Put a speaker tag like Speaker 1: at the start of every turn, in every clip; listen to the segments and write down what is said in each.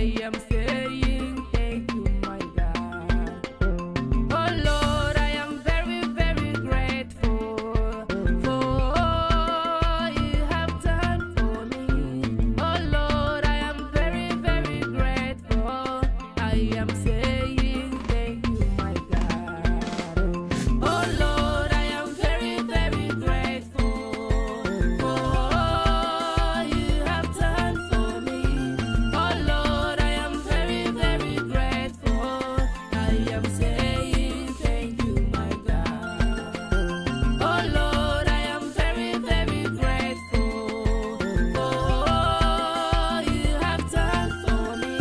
Speaker 1: I am saying thank you, my God. Oh Lord, I am very, very grateful for all you have done for me. Oh Lord, I am very, very grateful. I am saying thank you, my God. Oh Lord, I am very, very grateful for all you have done for me. Oh Lord, I am very, very grateful. I am saying thank you, my God. Oh Lord, I am very, very grateful for all you have done for me.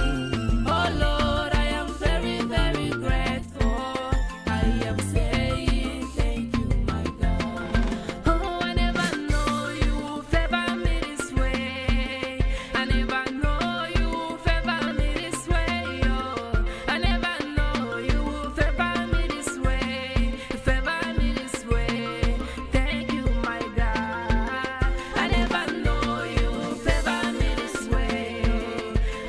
Speaker 1: Oh Lord, I am very, very grateful. I am saying thank you, my God. Oh, I never know you will favor me this way. I never know you will favor me this way. Oh, I never know you will favor me this way. Favor me this way. Thank you, my God. I never know you will favor me this way.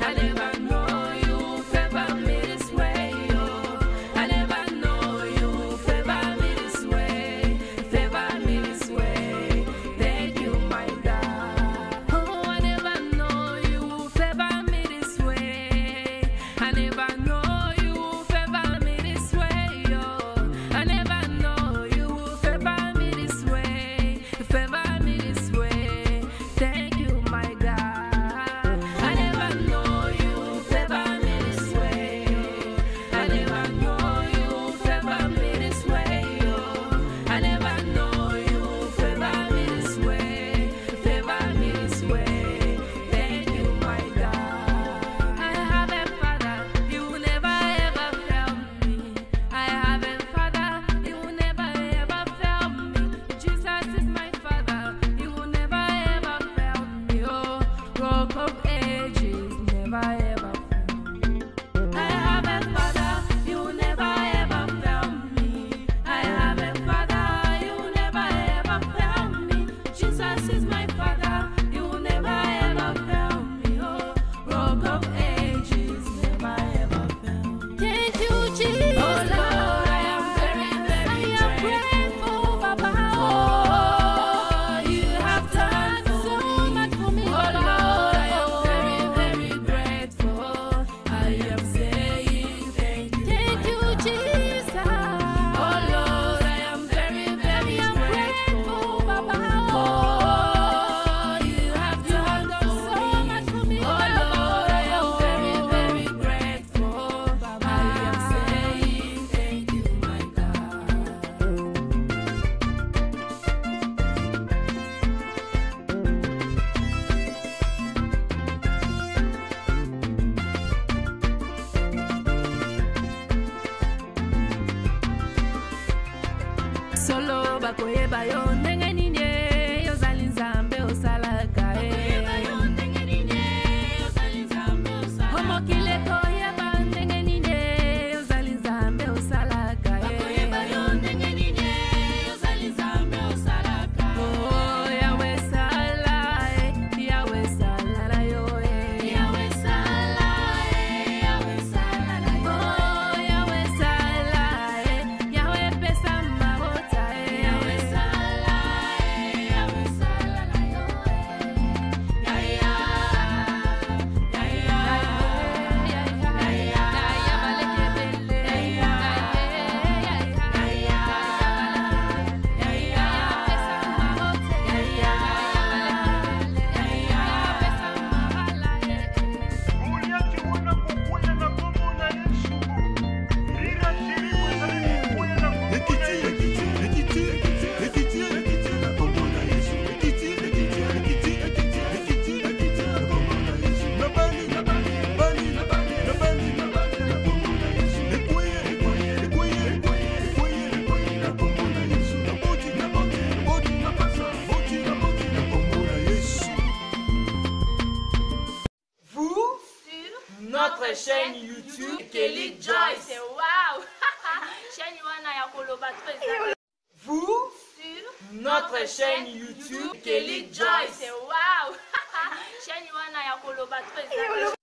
Speaker 1: I never know you will favor me this way. Oh, I never know you will favor me this way. Favor me this way. Thank you, my God. Oh, I never know you will favor me this way. I never know you will favor me this way. Oh, I never know you will favor me this way. Favor me this way. Thank you, my God. I never know you will favor me this way. I never know you will favor me this way. Oh, I never know you will favor me this way. Favor me this way. Thank you, my God. I have a father, he will never ever fail me. I have a father, he will never ever fail me. Jesus is my father, he will never ever fail me. Oh, rock of ages, never ever fail me. I have a father, he will never ever fail me. I have a father, he will never ever fail me. Jesus is my father, he will never ever fail me. Oh, rock of ages, never ever fail me. Thank you, Jesus. Oh Lord, I am very, very grateful, Papa. Oh, you have done so much for me. Oh Lord, I am very, very grateful. I am saying thank you. Thank you, Jesus. Oh Lord, I am very, very grateful, Papa. Oh, you have done so much for me. Oh Lord, I am very, very grateful. I am saying thank you, my God. Solo bakoyeba yo ndenge nini e, ozali nzambe osalaka e. O mokili ekoyeba ndenge nini e, ozali nzambe osalaka e. Oh, Yawe sala e, Yawe sala na yo e. Oh, Yawe sala e, Yawe pesa mabota e.
Speaker 2: Goliati wana kokwea na kombo na Yesu. Rira Jeriko ezali kokwea na kombo na Yesu.
Speaker 3: Vous,
Speaker 4: Sur
Speaker 3: notre chaîne YouTube Kelly Joyce.
Speaker 4: Wow! Chaîne wana ya koloba trop eza.
Speaker 3: Vous,
Speaker 4: Sur
Speaker 3: notre chaîne YouTube Kelly Joyce.
Speaker 4: Wow! Chaîne wana ya koloba trop eza.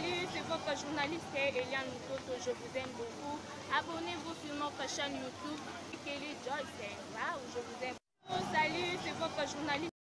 Speaker 4: Salut, c'est votre journaliste Eliane Moutoto, je vous aime beaucoup. Abonnez-vous sur notre chaîne YouTube Kelly Joyce. Waouh, je vous aime. Salut, c'est votre journaliste.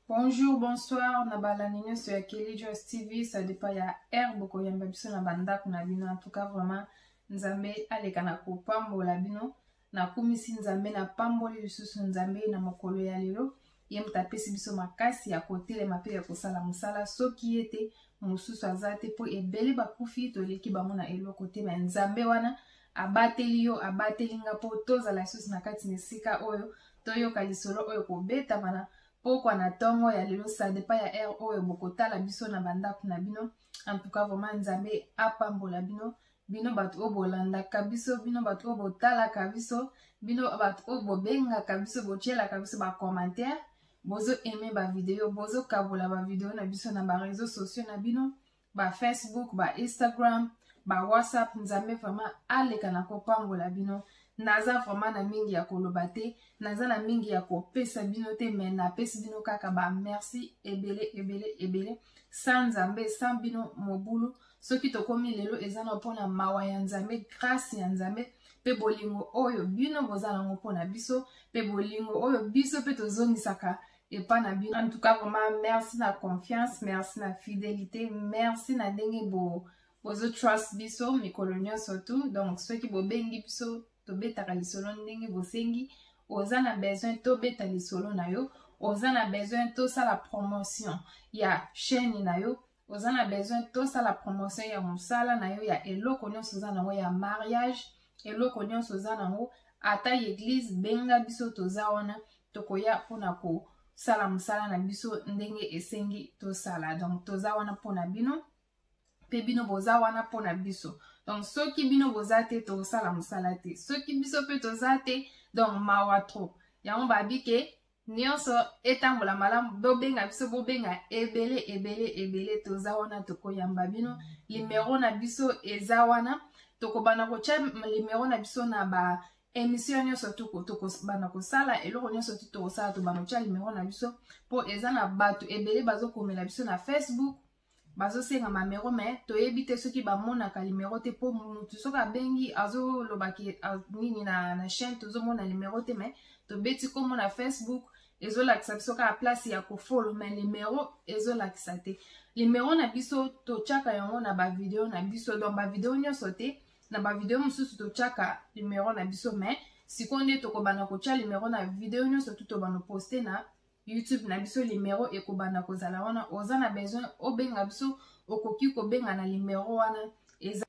Speaker 1: Bonjour, bonsoir, na balandi nyonso ya Kelly Joyce TV, ça dépend ya heure bokoyamba biso na bandako na bino. En tout cas, vraiment, Nzambe aleka na kopambola bino. Nakumisi Nzambe, napamboli lisusu Nzambe na mokolo ya lelo. Ye moto apesi biso makasi ya kotelema mpe ya kosala mosala. Soki ye te, mosusu aza te, mpo ebele bakufi, toleki bango na eloko te. Me Nzambe wana abateli yo, abateli nga mpo tozala lisusu na kati na esika oyo, toyoka lisolo oyo kobetama na pokwa na ntongo ya lelo. Ça dépend ya heure oyo bokotala biso na bandako na bino. En tout cas, vraiment, Nzambe apambola bino, bino bato oyo bolandaka biso, bino bato oyo botalaka biso, bino bato oyo bobengaka biso, botielaka biso bacommentaire, bozo aime bavideo, bozokabola bavideo na biso na bareseau sociaux na bino, bafacebook, bainstagram, bawhatsapp. Nzambe vraiment aleka na kopambola bino. Naza vraiment na mingi ya koloba te, naza na mingi ya kopesa bino te, me napesi bino kaka bamerci ebele ebele ebele. Sans Nzambe, sans bino, mobulu. Soki tokomi lelo, eza na mpona mawa ya Nzambe, grâce ya Nzambe mpe bolingo oyo bino boza nango mpona biso, mpe bolingo oyo biso mpe tozongisaka epa na bino. En tout cas, vraiment, merci na confiance, merci na fidélité, merci na ndenge bo bozo trust biso mikolo nyonso tu. Donc soki bobengi biso, tobetaka lisolo ndenge bosengi. Oza na besoin tobeta lisolo na yo, oza na besoin tosala promotion ya chaîne na yo, oza na besoin tosala promotion ya mosala na yo, ya eloko nyonso oza nango, ya mariage, eloko nyonso oza nango, ata église, benga biso, toza wana, tokoya mpona kosala mosala na biso ndenge esengi tosala. Donc toza wana mpona bino, mpe bino boza wana mpona biso. Donc soki bino boza te, tokosala mosala te. Soki biso mpe toza te, donc mawa trop. Yango babi ke nyonso etambola malamu. Bobenga biso, bobenga ebele ebele ebele, toza wana, tokoyamba bino. Limero na biso eza wana. Tokobanda kotya limero na biso na ba émission nyonso tokobanda kosala. Eloko nyonso tu tokosala, tobanda kotya limero na biso, mpo eza na bato ebele bazokomela biso na Facebook, bazosenga bamero, me toyebi te soki bamonaka limero te, mpo motu soki abengi azolobaki nini na chaîne, tozomona limero te. Me tobeti kombo na Facebook, ezolakisa biso kaka place ya kofollow, me limero ezolakisa te. Limero na biso, totiaka yango na bavideo na biso. Donc bavideo nyonso te, na bavideo mosusu totiaka limero na biso, me sikoyo nde tokobanda kotia limero na video nyonso tu tobanda poste na YouTube na biso. Limero ekobanda kozala wana. Oza na besoin obenga biso, okoki kobenga na limero wana. Eza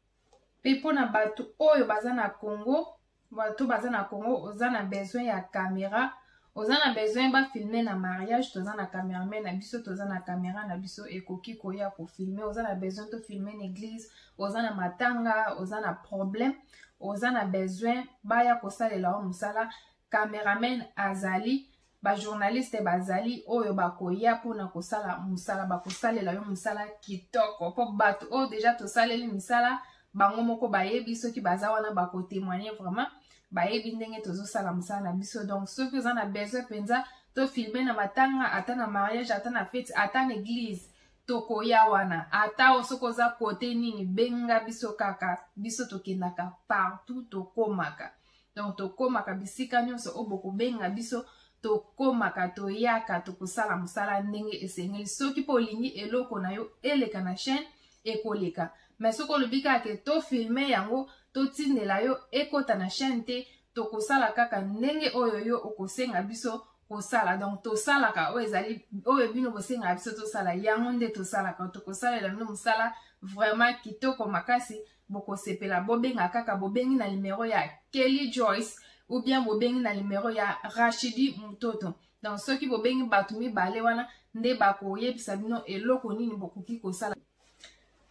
Speaker 1: mpe mpona bato oyo baza na Congo. Bato baza na Congo, oza na besoin ya caméra, oza na besoin bafilme na mariage, toza na cameraman na biso, toza na caméra na biso ekoki koya kofilme. Oza na besoin tofilme na église, oza na matanga, oza na problème, oza na besoin baya kosalela yo mosala, cameraman azali, bajournaliste bazali oyo bakoya mpona kosala mosala, bakosalela yo mosala kitoko. Mpo bato oyo deja tosaleli misala, bango moko bayebi. Soki baza wana, bakotémoigne. Vraiment, bayebi ndenge tozosala mosala na biso. Donc soki oza na besoin mpenza tofilme na matanga, ata na mariage, ata na fete, ata na église, tokoya wana. Ata soki oza kote nini, benga biso kaka. Biso tokendaka partout, tokomaka. Donc tokomaka bisika nyonso oyo bokobenga biso, tokomaka, toyaka, tokosala mosala ndenge esengeli. Soki mpo olingi eloko na yo eleka na chaîne, ekoleka. Mais soki olobi kaka ke tofilme yango, totindela yo, ekota na chaîne te, tokosala kaka ndenge oyo yo okosenga biso kosala. Donc tosalaka oyo ezali oyo bino bosengaka biso tosala, yango nde tosalaka. Tokosalela bino mosala vraiment kitoko makasi, bokosepela. Bobenga kaka, bobengi na numero ya Kelly Joyce ou bien bobengi na numero ya Rachidi Mutoto. Donc soki bobengi bato mibale wana, nde bakoyebisa bino eloko nini bokoki kosala.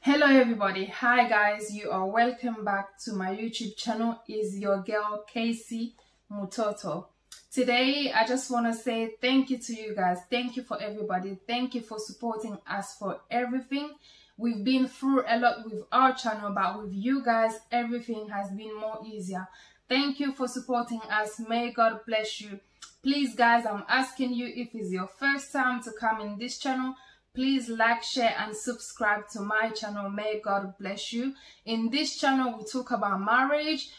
Speaker 1: Hello everybody, hi guys, you are welcome back to my YouTube channel. Is your girl Casey Mutoto. Today I just want to say thank you to you guys. Thank you for everybody. Thank you for supporting us, for everything. We've been through a lot with our channel, but with you guys everything has been more easier. Thank you for supporting us. May God bless you. Please guys, I'm asking you, if it's your first time to come in this channel, please like, share and subscribe to my channel. May God bless you. In this channel, we talk about marriage,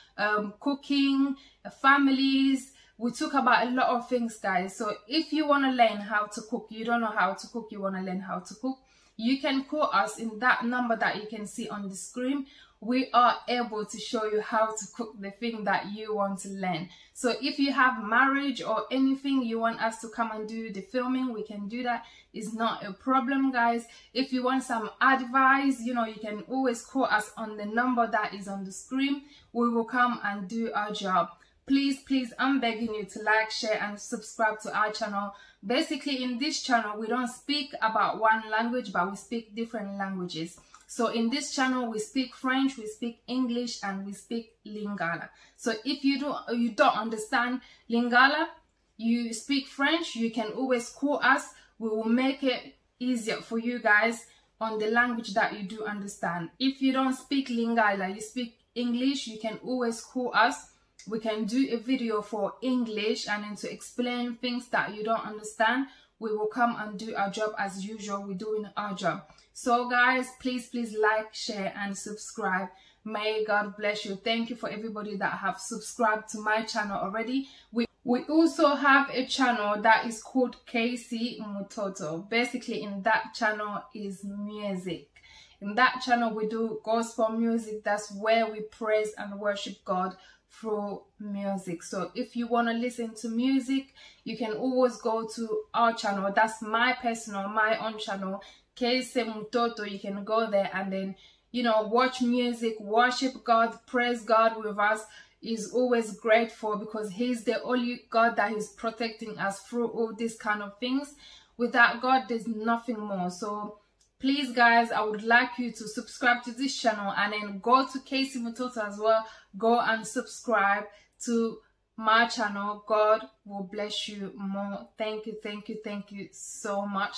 Speaker 1: cooking, families. We talk about a lot of things, guys. So if you want to learn how to cook, you don't know how to cook, you want to learn how to cook, you can call us in that number that you can see on the screen. We are able to show you how to cook the thing that you want to learn. So if you have marriage or anything you want us to come and do the filming, we can do that. It's not a problem, guys. If you want some advice, you know, you can always call us on the number that is on the screen. We will come and do our job. Please, please, I'm begging you to like, share and subscribe to our channel. Basically, in this channel, we don't speak about one language, but we speak different languages. So in this channel, we speak French, we speak English, and we speak Lingala. So if you don't understand Lingala, you speak French, you can always call us. We will make it easier for you guys on the language that you do understand. If you don't speak Lingala, you speak English, you can always call us. We can do a video for English and then to explain things that you don't understand. We will come and do our job as usual. We're doing our job. So guys, please, please like, share and subscribe. May God bless you. Thank you for everybody that have subscribed to my channel already. We also have a channel that is called KC Mutoto. Basically, in that channel is music. In that channel, we do gospel music. That's where we praise and worship God through music. So if you want to listen to music, you can always go to our channel. That's my personal, my own channel, KC Mutoto. You can go there and then, you know, watch music, worship God, praise God with us. Is always grateful because he's the only God that is protecting us through all these kind of things. Without God, there's nothing more. So please guys, I would like you to subscribe to this channel and then go to KC Mutoto as well. Go and subscribe to my channel. God will bless you more. Thank you, thank you, thank you so much.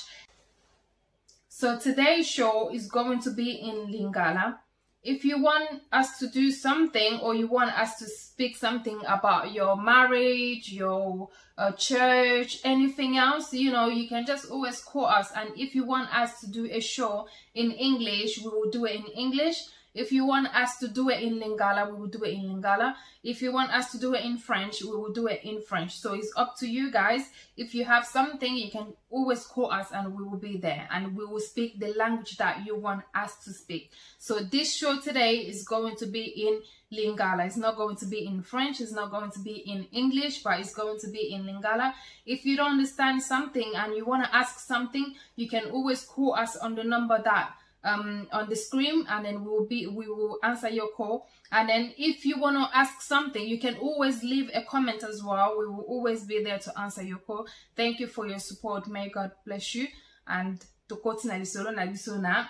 Speaker 1: So today's show is going to be in Lingala. If you want us to do something or you want us to speak something about your marriage, your church, anything else, you know, you can just always call us. And if you want us to do a show in English, we will do it in English. If you want us to do it in Lingala, we will do it in Lingala. If you want us to do it in French, we will do it in French. So it's up to you guys. If you have something, you can always call us and we will be there and we will speak the language that you want us to speak. So this show today is going to be in Lingala. It's not going to be in French. It's not going to be in English, but it's going to be in Lingala. If you don't understand something and you want to ask something, you can always call us on the number that on the screen, and then we will answer your call. And then if you want to ask something, you can always leave a comment as well. We will always be there to answer your call. Thank you for your support. May God bless you. And tokoti na lisolo na biso na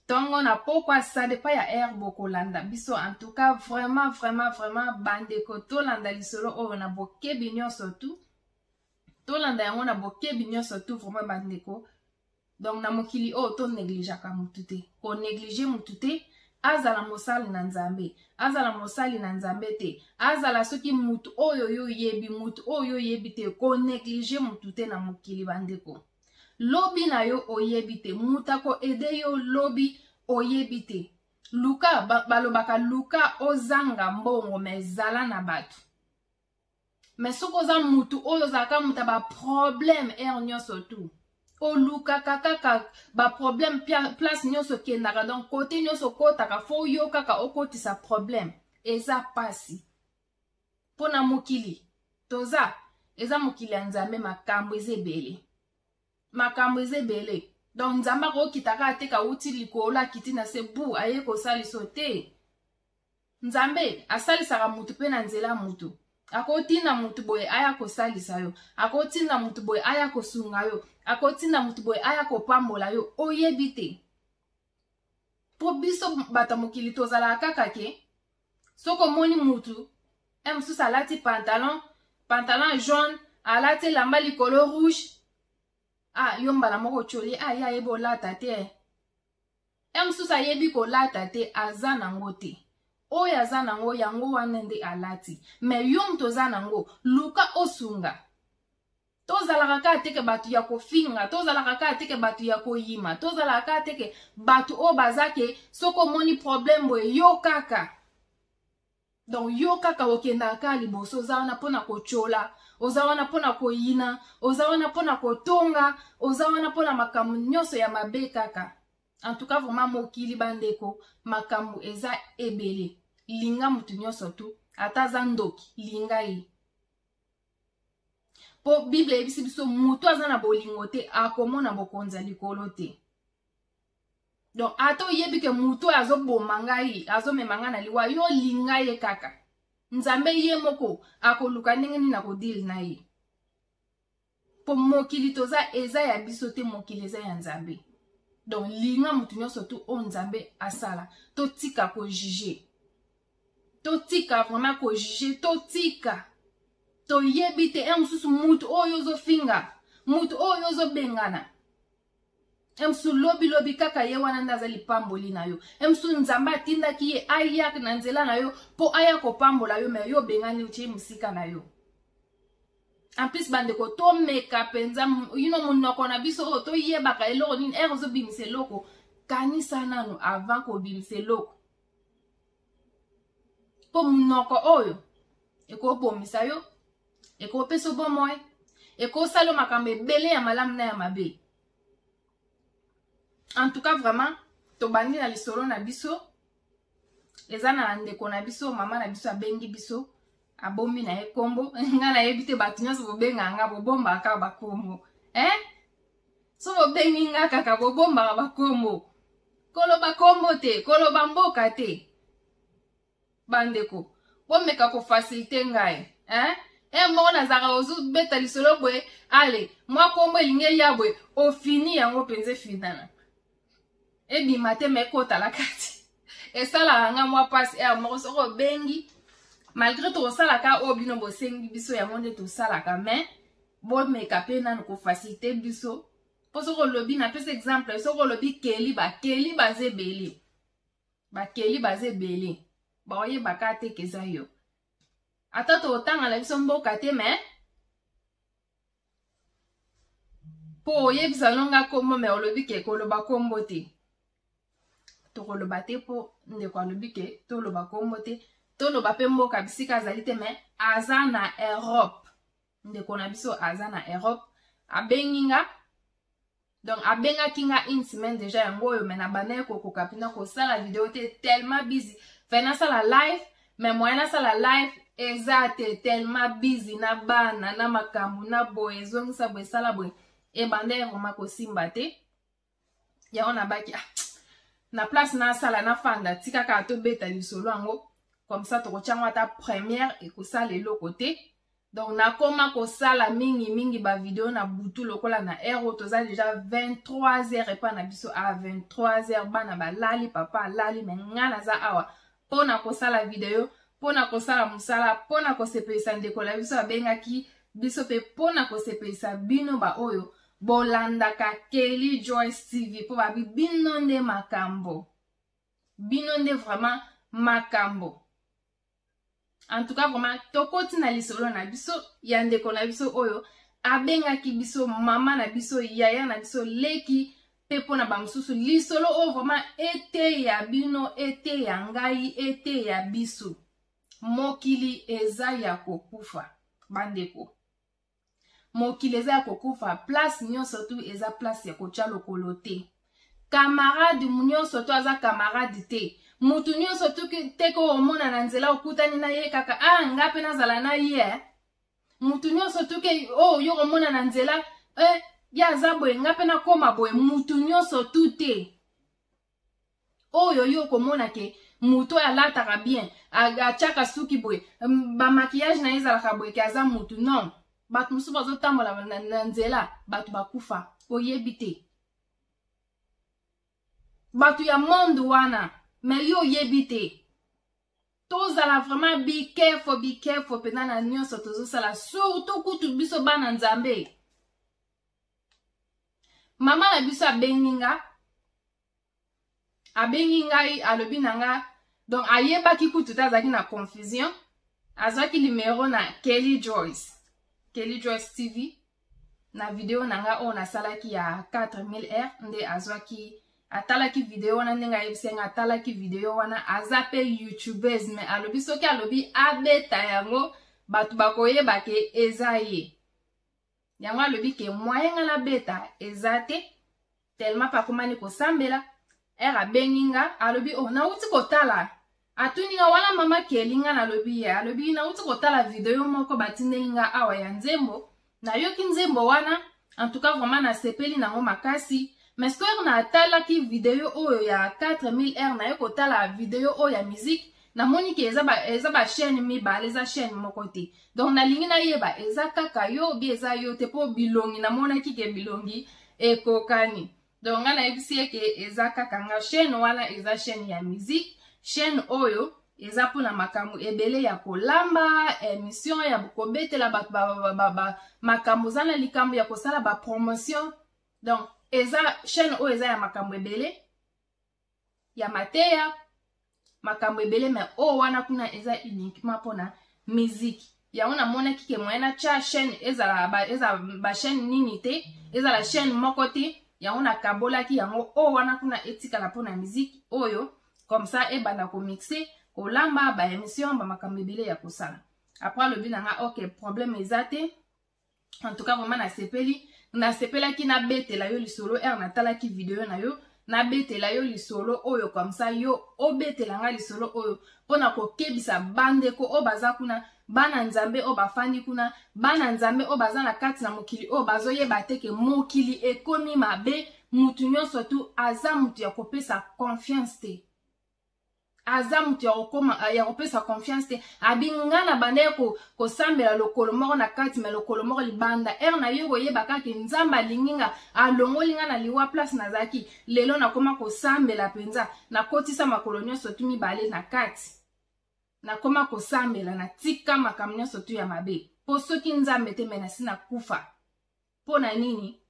Speaker 1: tongo na pokwa, ça dépend ya heure bokolanda biso. En tout cas, vraiment, vraiment, vraiment, bandeko, tolanda lisolo oyo na bokebi nyonso tu, tolanda yango na bokebi nyonso tu, vraiment bandeko. Donc na mokili oyo to négligeaka mutu te, ko néglige mutu te. Azala mosali na Nzambe, azala mosali na Nzambe te, azala soki mutu oyo yo yebi, mutu oyo yebi te, ko néglige mutu te na mokili bandeko. Lobi na yo oyebi te, mutu ako aider yo lobi oyebi te. Luka balobaka luka ozanga mbongo mais zala na bato. Mais soki oza mutu oyo ozalaka mutu ya ba problème heure nyonso tu, olukaka kaka ba problème place nyonso okendaka, donc côté nyonso okotaka fo yo kaka okotisa problème, eza pasi. Mpona mokili toza, eza mokili ya Nzambe, makambo eza ebele, makambo eza ebele. Donc Nzambe akokita kaka te, kauti likolo akiti na se bu aye kosalisa te. Nzambe asalisaka mutu mpe na nzela mutu. Akotinda mutu boye aya kosalisa yo, akotinda mutu boye aya kosunga yo, akotinda mutu boye aya kopambola yo, oyebi te. Po biso bato mokili tozalaka kaka ke soki omoni mutu mosusu alati pantalon jaune, alati elamba likolo rouge, ah yo mbala moko otyoli, ah ye ayebi olata te. Mosusu ayebi kolata te, aza nango te. Oyo aza nango yango wana nde alati. Mais yo moto oza nango, luka osunga. Tozalaka kaka te ke bato ya kofinga, tozalaka kaka te ke bato ya koyima, tozalaka kaka te ke bato oyo baza ke soki omoni problème boye yo kaka. Donc yo kaka okendaka kaka liboso, oza wana mpona kotyola, oza wana mpona koyina, oza wana mpona kotonga, oza wana mpona makambo nyonso ya mabe kaka. En tout cas vraiment mokili bandeko, makambo eza ebele. Linga motu nyonso tu, ata aza ndoki, linga ye. Po Bible eyebisi biso motu aza na bolingo te akomona bokonzi ya likolo te. Donc ata oyebi ke motu oyo azoboma ngai, azomema ngai na liwa, yo linga ye kaka. Nzambe ye moko akoluka ndenge nini akodile na ye. Po mokili toza eza ya biso te, mokili eza ya Nzambe. Donc linga motu nyonso tu oyo Nzambe asala. Totika kojuge, totika vraiment kojuge, totika. Toyebi te mosusu motu oyo ozofinga, motu oyo ozobengana, mosusu lobi lobi kaka ye wana nde aza lipamboli na yo. Mosusu Nzambe atindaki ye aya na nzela na yo mpo aya kopambola yo, me yo obengani, otie mosika na yo. En plus bandeko, tomeka mpenza yino monoko na biso oyo, toyebaka eloko nini ere ozobimisa eloko. Kanisa nanu avant kobimisa eloko, mpo monoko oyo ekobomisa yo, ekopesa bomoi, ekosala makambo ebele ya malamu na ya mabe. En tout cas vraiment tobandi na lisolo na biso. Eza na ndeko na biso, mama na biso abengi biso, abombi na ye kombo. Nga nayebi te, bato nyonso bobenga nga bobombaka bakombo, eh? So bobengi nga kaka bobombaka bakombo, koloba kombo te, koloba mboka te. Bandeko, bomeka kofaciliter ngai, eh? E moko nazalaka ozobeta lisolo boye, ale mwa kombo elingi eya boye, ofini yango mpenza, efinana, ebima te, ma ekotala kati, esalaka nga mwa mpasi. Ere moko soki obengi, malgré tokosalaka oyo bino bosengi biso, yango nde tosalaka, mais bomeka mpe nanu kofaciliter biso. Mpo soki olobi, napesa exemple, soki olobi Keli, bakeli baza ebele, bakeli baza ebele, baoyebaka te ke eza yo. Ata totanga na biso mboka te, mais mpo oyebisa nonga kombo, me olobi ke koloba kombo te, tokoloba te, mpo ndeko alobi ke toloba kombo te, toloba mpe mboka bisika azali te, me aza na Europe. Ndeko na biso aza na Europe, abengi nga, donc abengaki nga une semaine déjà yango oyo, me nabandaki kokoka mpena kosala video te, tellement busy. Fe nasala live, mais moyen nasala live eza te, tellement busy na bana, na makambo na boye, ezongisa boye, esala boye, ebandaki vraiment kosimba te. Yango nabaki, ah, na place nasala, nafanda, tika kaka tobeta lisolo yango comme ça, tokotiango ata première, ekosala eloko te. Donc nakoma kosala mingimingi bavideo na butu, lokola na heure oyo toza déjà 23 heures epai na biso. A 23 heures bana balali, papa alali, me nga naza awa mpona kosala video, mpona kosala mosala, mpona kosepelisa ndeko na biso abengaki biso, mpe mpona kosepelisa bino baoyo bolandaka Kelly Joyce TV, mpo babi bino nde makambo, bino nde vraiment makambo. En tout cas vraiment tokoti na lisolo na biso ya ndeko na biso oyo abengaki biso, mama na biso, yaya na biso, leki, mpe mpona bamosusu. Lisolo oyo vraiment eteya bino, eteya ngai, eteya biso. Mokili eza ya kokufa, bandeko, mokili eza ya kokufa. Place nyonso tu eza place ya kotya lokolo te. Camarade nyonso to aza camarade te. Mutu nyonso tu te ko omona na nzela, okutani na ye kaka, ah, nga mpe nazala na ye. Mutu nyonso tu ke oyo yo komona na nzela, eh, ye aza boye, nga mpe nakóma boye. Mutu nyonso tu te oyo yo okomona ke mutu oyo alataka bien, atiaka suki boye, bamaquillage na ye ezalaka boye, ke aza mutu. Non, bato mosusu bazotambola na nzela, bato bakufa, oyebi te, bato ya monde wana, me yo oyebi te. Tozala vraiment be careful, be careful mpenza na nyonso tozosala, surtout kutu biso bana Nzambe. Mama na biso abengi nga, abengi ngai, alobi na nga, donc ayebaki kutu te, azalaki na confusion, azwaki numero na Kelly Joyce, Kelly Joyce TV. Na video na nga oyo nasalaki ya 4000 heures, nde azwaki, atalaki video wana. Ndenge ayebisi nga, atalaki video wana, aza mpe youtubeuse, mais alobi soki alobi abeta yango, bato bakoyeba ke eza ye. Yango alobi ke moyen nga nabeta eza te, tellement mpe akomani kosambela. Ere abengi nga, alobi: "Oh, nauti kotala." Atuni nga wana: "Mama Keli?" Nga nalobi ye. Alobi: "Nauti kotala video moko batindeli nga awa ya nzembo. Nayoki nzembo wana, en tout cas vraiment nasepeli nango makasi. Mais sikoyo natalaki video oyo ya 4000 heures, naye kotala video oyo ya musique, namoni ke eza bachaîne mibale, eza chaîne moko te. Donc nalingi nayeba, eza kaka yo obi eza yo te? Mpo bilongi, namonaki ke bilongi ekokani." Donc nga nayebisi ye ke eza kaka nga. Chaîne wana eza chaîne ya musique, chaîne oyo eza mpona makambo ebele ya kolamba, émission ya kobetela bato makambo, oza na likambo ya kosala bapromotion. Donc eza chaîne oyo eza ya makambo ebele, ya mateya, makambo ebele. Mais oyo wana kuna eza uniquement mpona musique. Yango namonaki ke moyen natya chaîne ezala eza bachaîne nini te, ezala chaîne moko te. Yango nakabolaki yango. Oyo wana kuna etikala mpona musique, oyo comme ça ebanda komixer, kolamba, baémission, bamakambo ebele ya kosala. Après alobi na nga: "Ok, problème eza te. En tout cas vraiment nasepeli, nasepelaki nabetela yo lisolo. Ere natalaki video na yo, nabetela yo lisolo oyo, comme ça yo obetela nga lisolo oyo mpona kokebisa bandeko oyo baza kuna, bana Nzambe oyo bafandi kuna, bana Nzambe oyo baza na kati na mokili oyo bazoyeba te ke mokili ekomi mabe. Mutu nyonso tu aza mutu ya kopesa confiance te, aza moto ya kokoma ya kopesa confiance te." Abi nga na banda ye kosambela lokolo moko na kati, mais lokolo moko libanda. Ere na yo koyeba kaka Nzambe alingi nga, alongoli nga na liwa place nazalaki. Lelo nakoma kosambela mpenza, nakotisa makolo nyonso tu mibale na kati, nakoma kosambela, natika makambo nyonso tu ya mabe, mpo soki Nzambe te, mais nasi nakufa. Mpo na nini?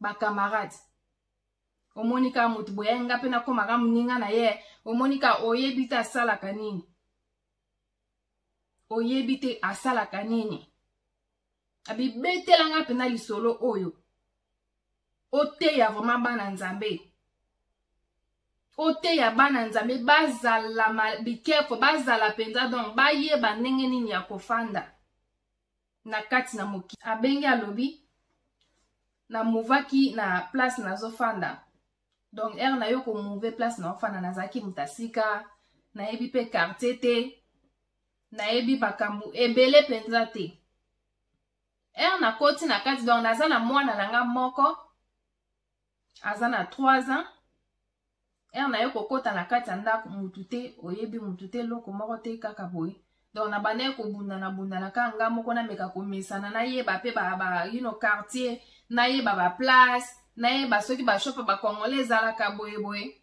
Speaker 1: Bacamarade, omoni kaka motu boye, nga mpe nakomaka moninga na ye, omoni kaka, oyebi te asalaka nini, oyebi te asalaka nini. Abibetelanga mpenza lisolo oyo, oteya vraiment bana Nzambe, oteya bana Nzambe bazala bikefo, bazala mpenza, donc bayeba ndenge nini ya kofanda na kati na mokili. Abengi, alobi namouvaki na place nazofanda. Donc ere na yo komouver place naofanda, nazalaki moto asika, nayebi mpe quartier te, nayebi makambo ebele mpenza te. Ere nakoti na kati, donc naza na mwana na nga moko, aza na 3 ans. Ere na ye kokɔta na kati ya ndako, mutu te, oyebi mutu te, eloko moko te, kaka boye. Donc na banda ye kobundana bundana kaka nga moko, nameka komesana, nayeba mpe ba quartier, nayeba baplace, nayeba soki bashop bacongolais ezalaka boyeboye.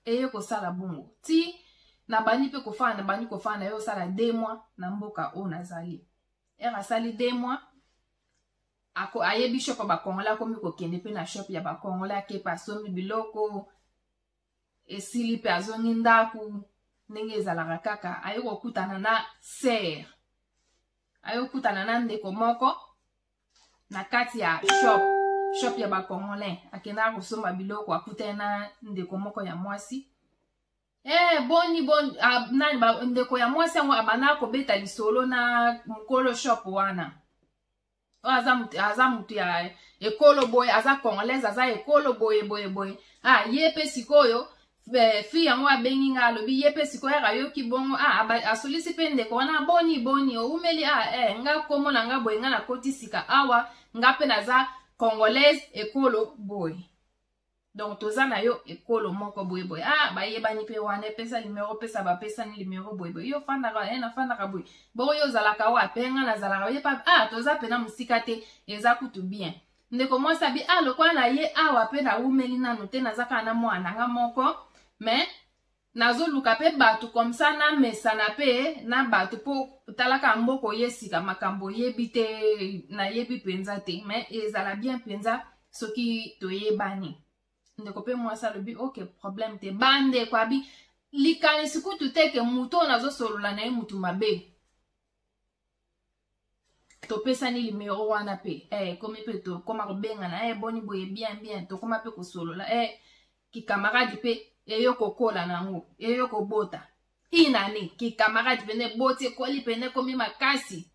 Speaker 1: Eye kosala bongo ti nabandi mpe kofanda, nabandi kofanda ye osala 2 mois na mboka oyo nazali. Ere asali 2 mois, ako ayebi shop ya bacongolais, akomi kokende mpe na shop ya bacongolais, akepa, asombi biloko, esili mpe azongi ndako. Ndenge ezalaka kaka, aye kokutana na sœur, aye kokutana na ndeko moko na kati ya shop ya bacongolais. Akendaka kosomba biloko, akutani na ndeko moko ya mwasi. Boni boni, nani ndeko ya mwasi yango abandaka kobeta lisolo na mokolo shop wana oyo aza mutu ya ekolo boye, aza congolaise, aza ekolo boye boye boye. Ah, ye mpe sikoyo, fille yango abengi nga, alobi ye mpe sikoyo aka ayoki bongo, ah, asolisi mpe ndeko wana: "Boni boni, oumeli?" "Ah, nga kombo na nga boye, nga nakoti sika awa, nga mpe naza congolaise, ekolo boye, donc toza na yo ekolo moko boye boye." Ah, bayebani mpe wana, epesa numero, pesa, bapesani numero boye boye. "Yo ofandaka?" "Nafandaka boye." "Bongo yo ozalaka wapi?" "Nga nazalaka ye pa." "Ah, toza mpena mosika te, eza kutu bien." Ndeko mwasi abi: "Ah, lokola na ye awa mpe nawumeli nanu te, naza kaka na mwana na nga moko, mais nazoluka mpe bato comme ça namesana mpe na bato, mpo talaka mboka oye sika, makambo oyebi te, nayebi mpenza te, mais ezala bien mpenza soki toyebani." Ndeko mpe mwasi alobi: "Ok, problème te." Bandeko, abi likanisi kutu te ke motu oyo nazosolola na ye mutu mabe. Topesani limero wana mpe ekomi mpe tokoma kobengana, boni boye, bien bien, tokoma mpe kosolola, kikamaradi mpe eyo kokola nango, eyo kobota inane. Kikamaradi pene eboti, ekoli pene, ekomi makasi.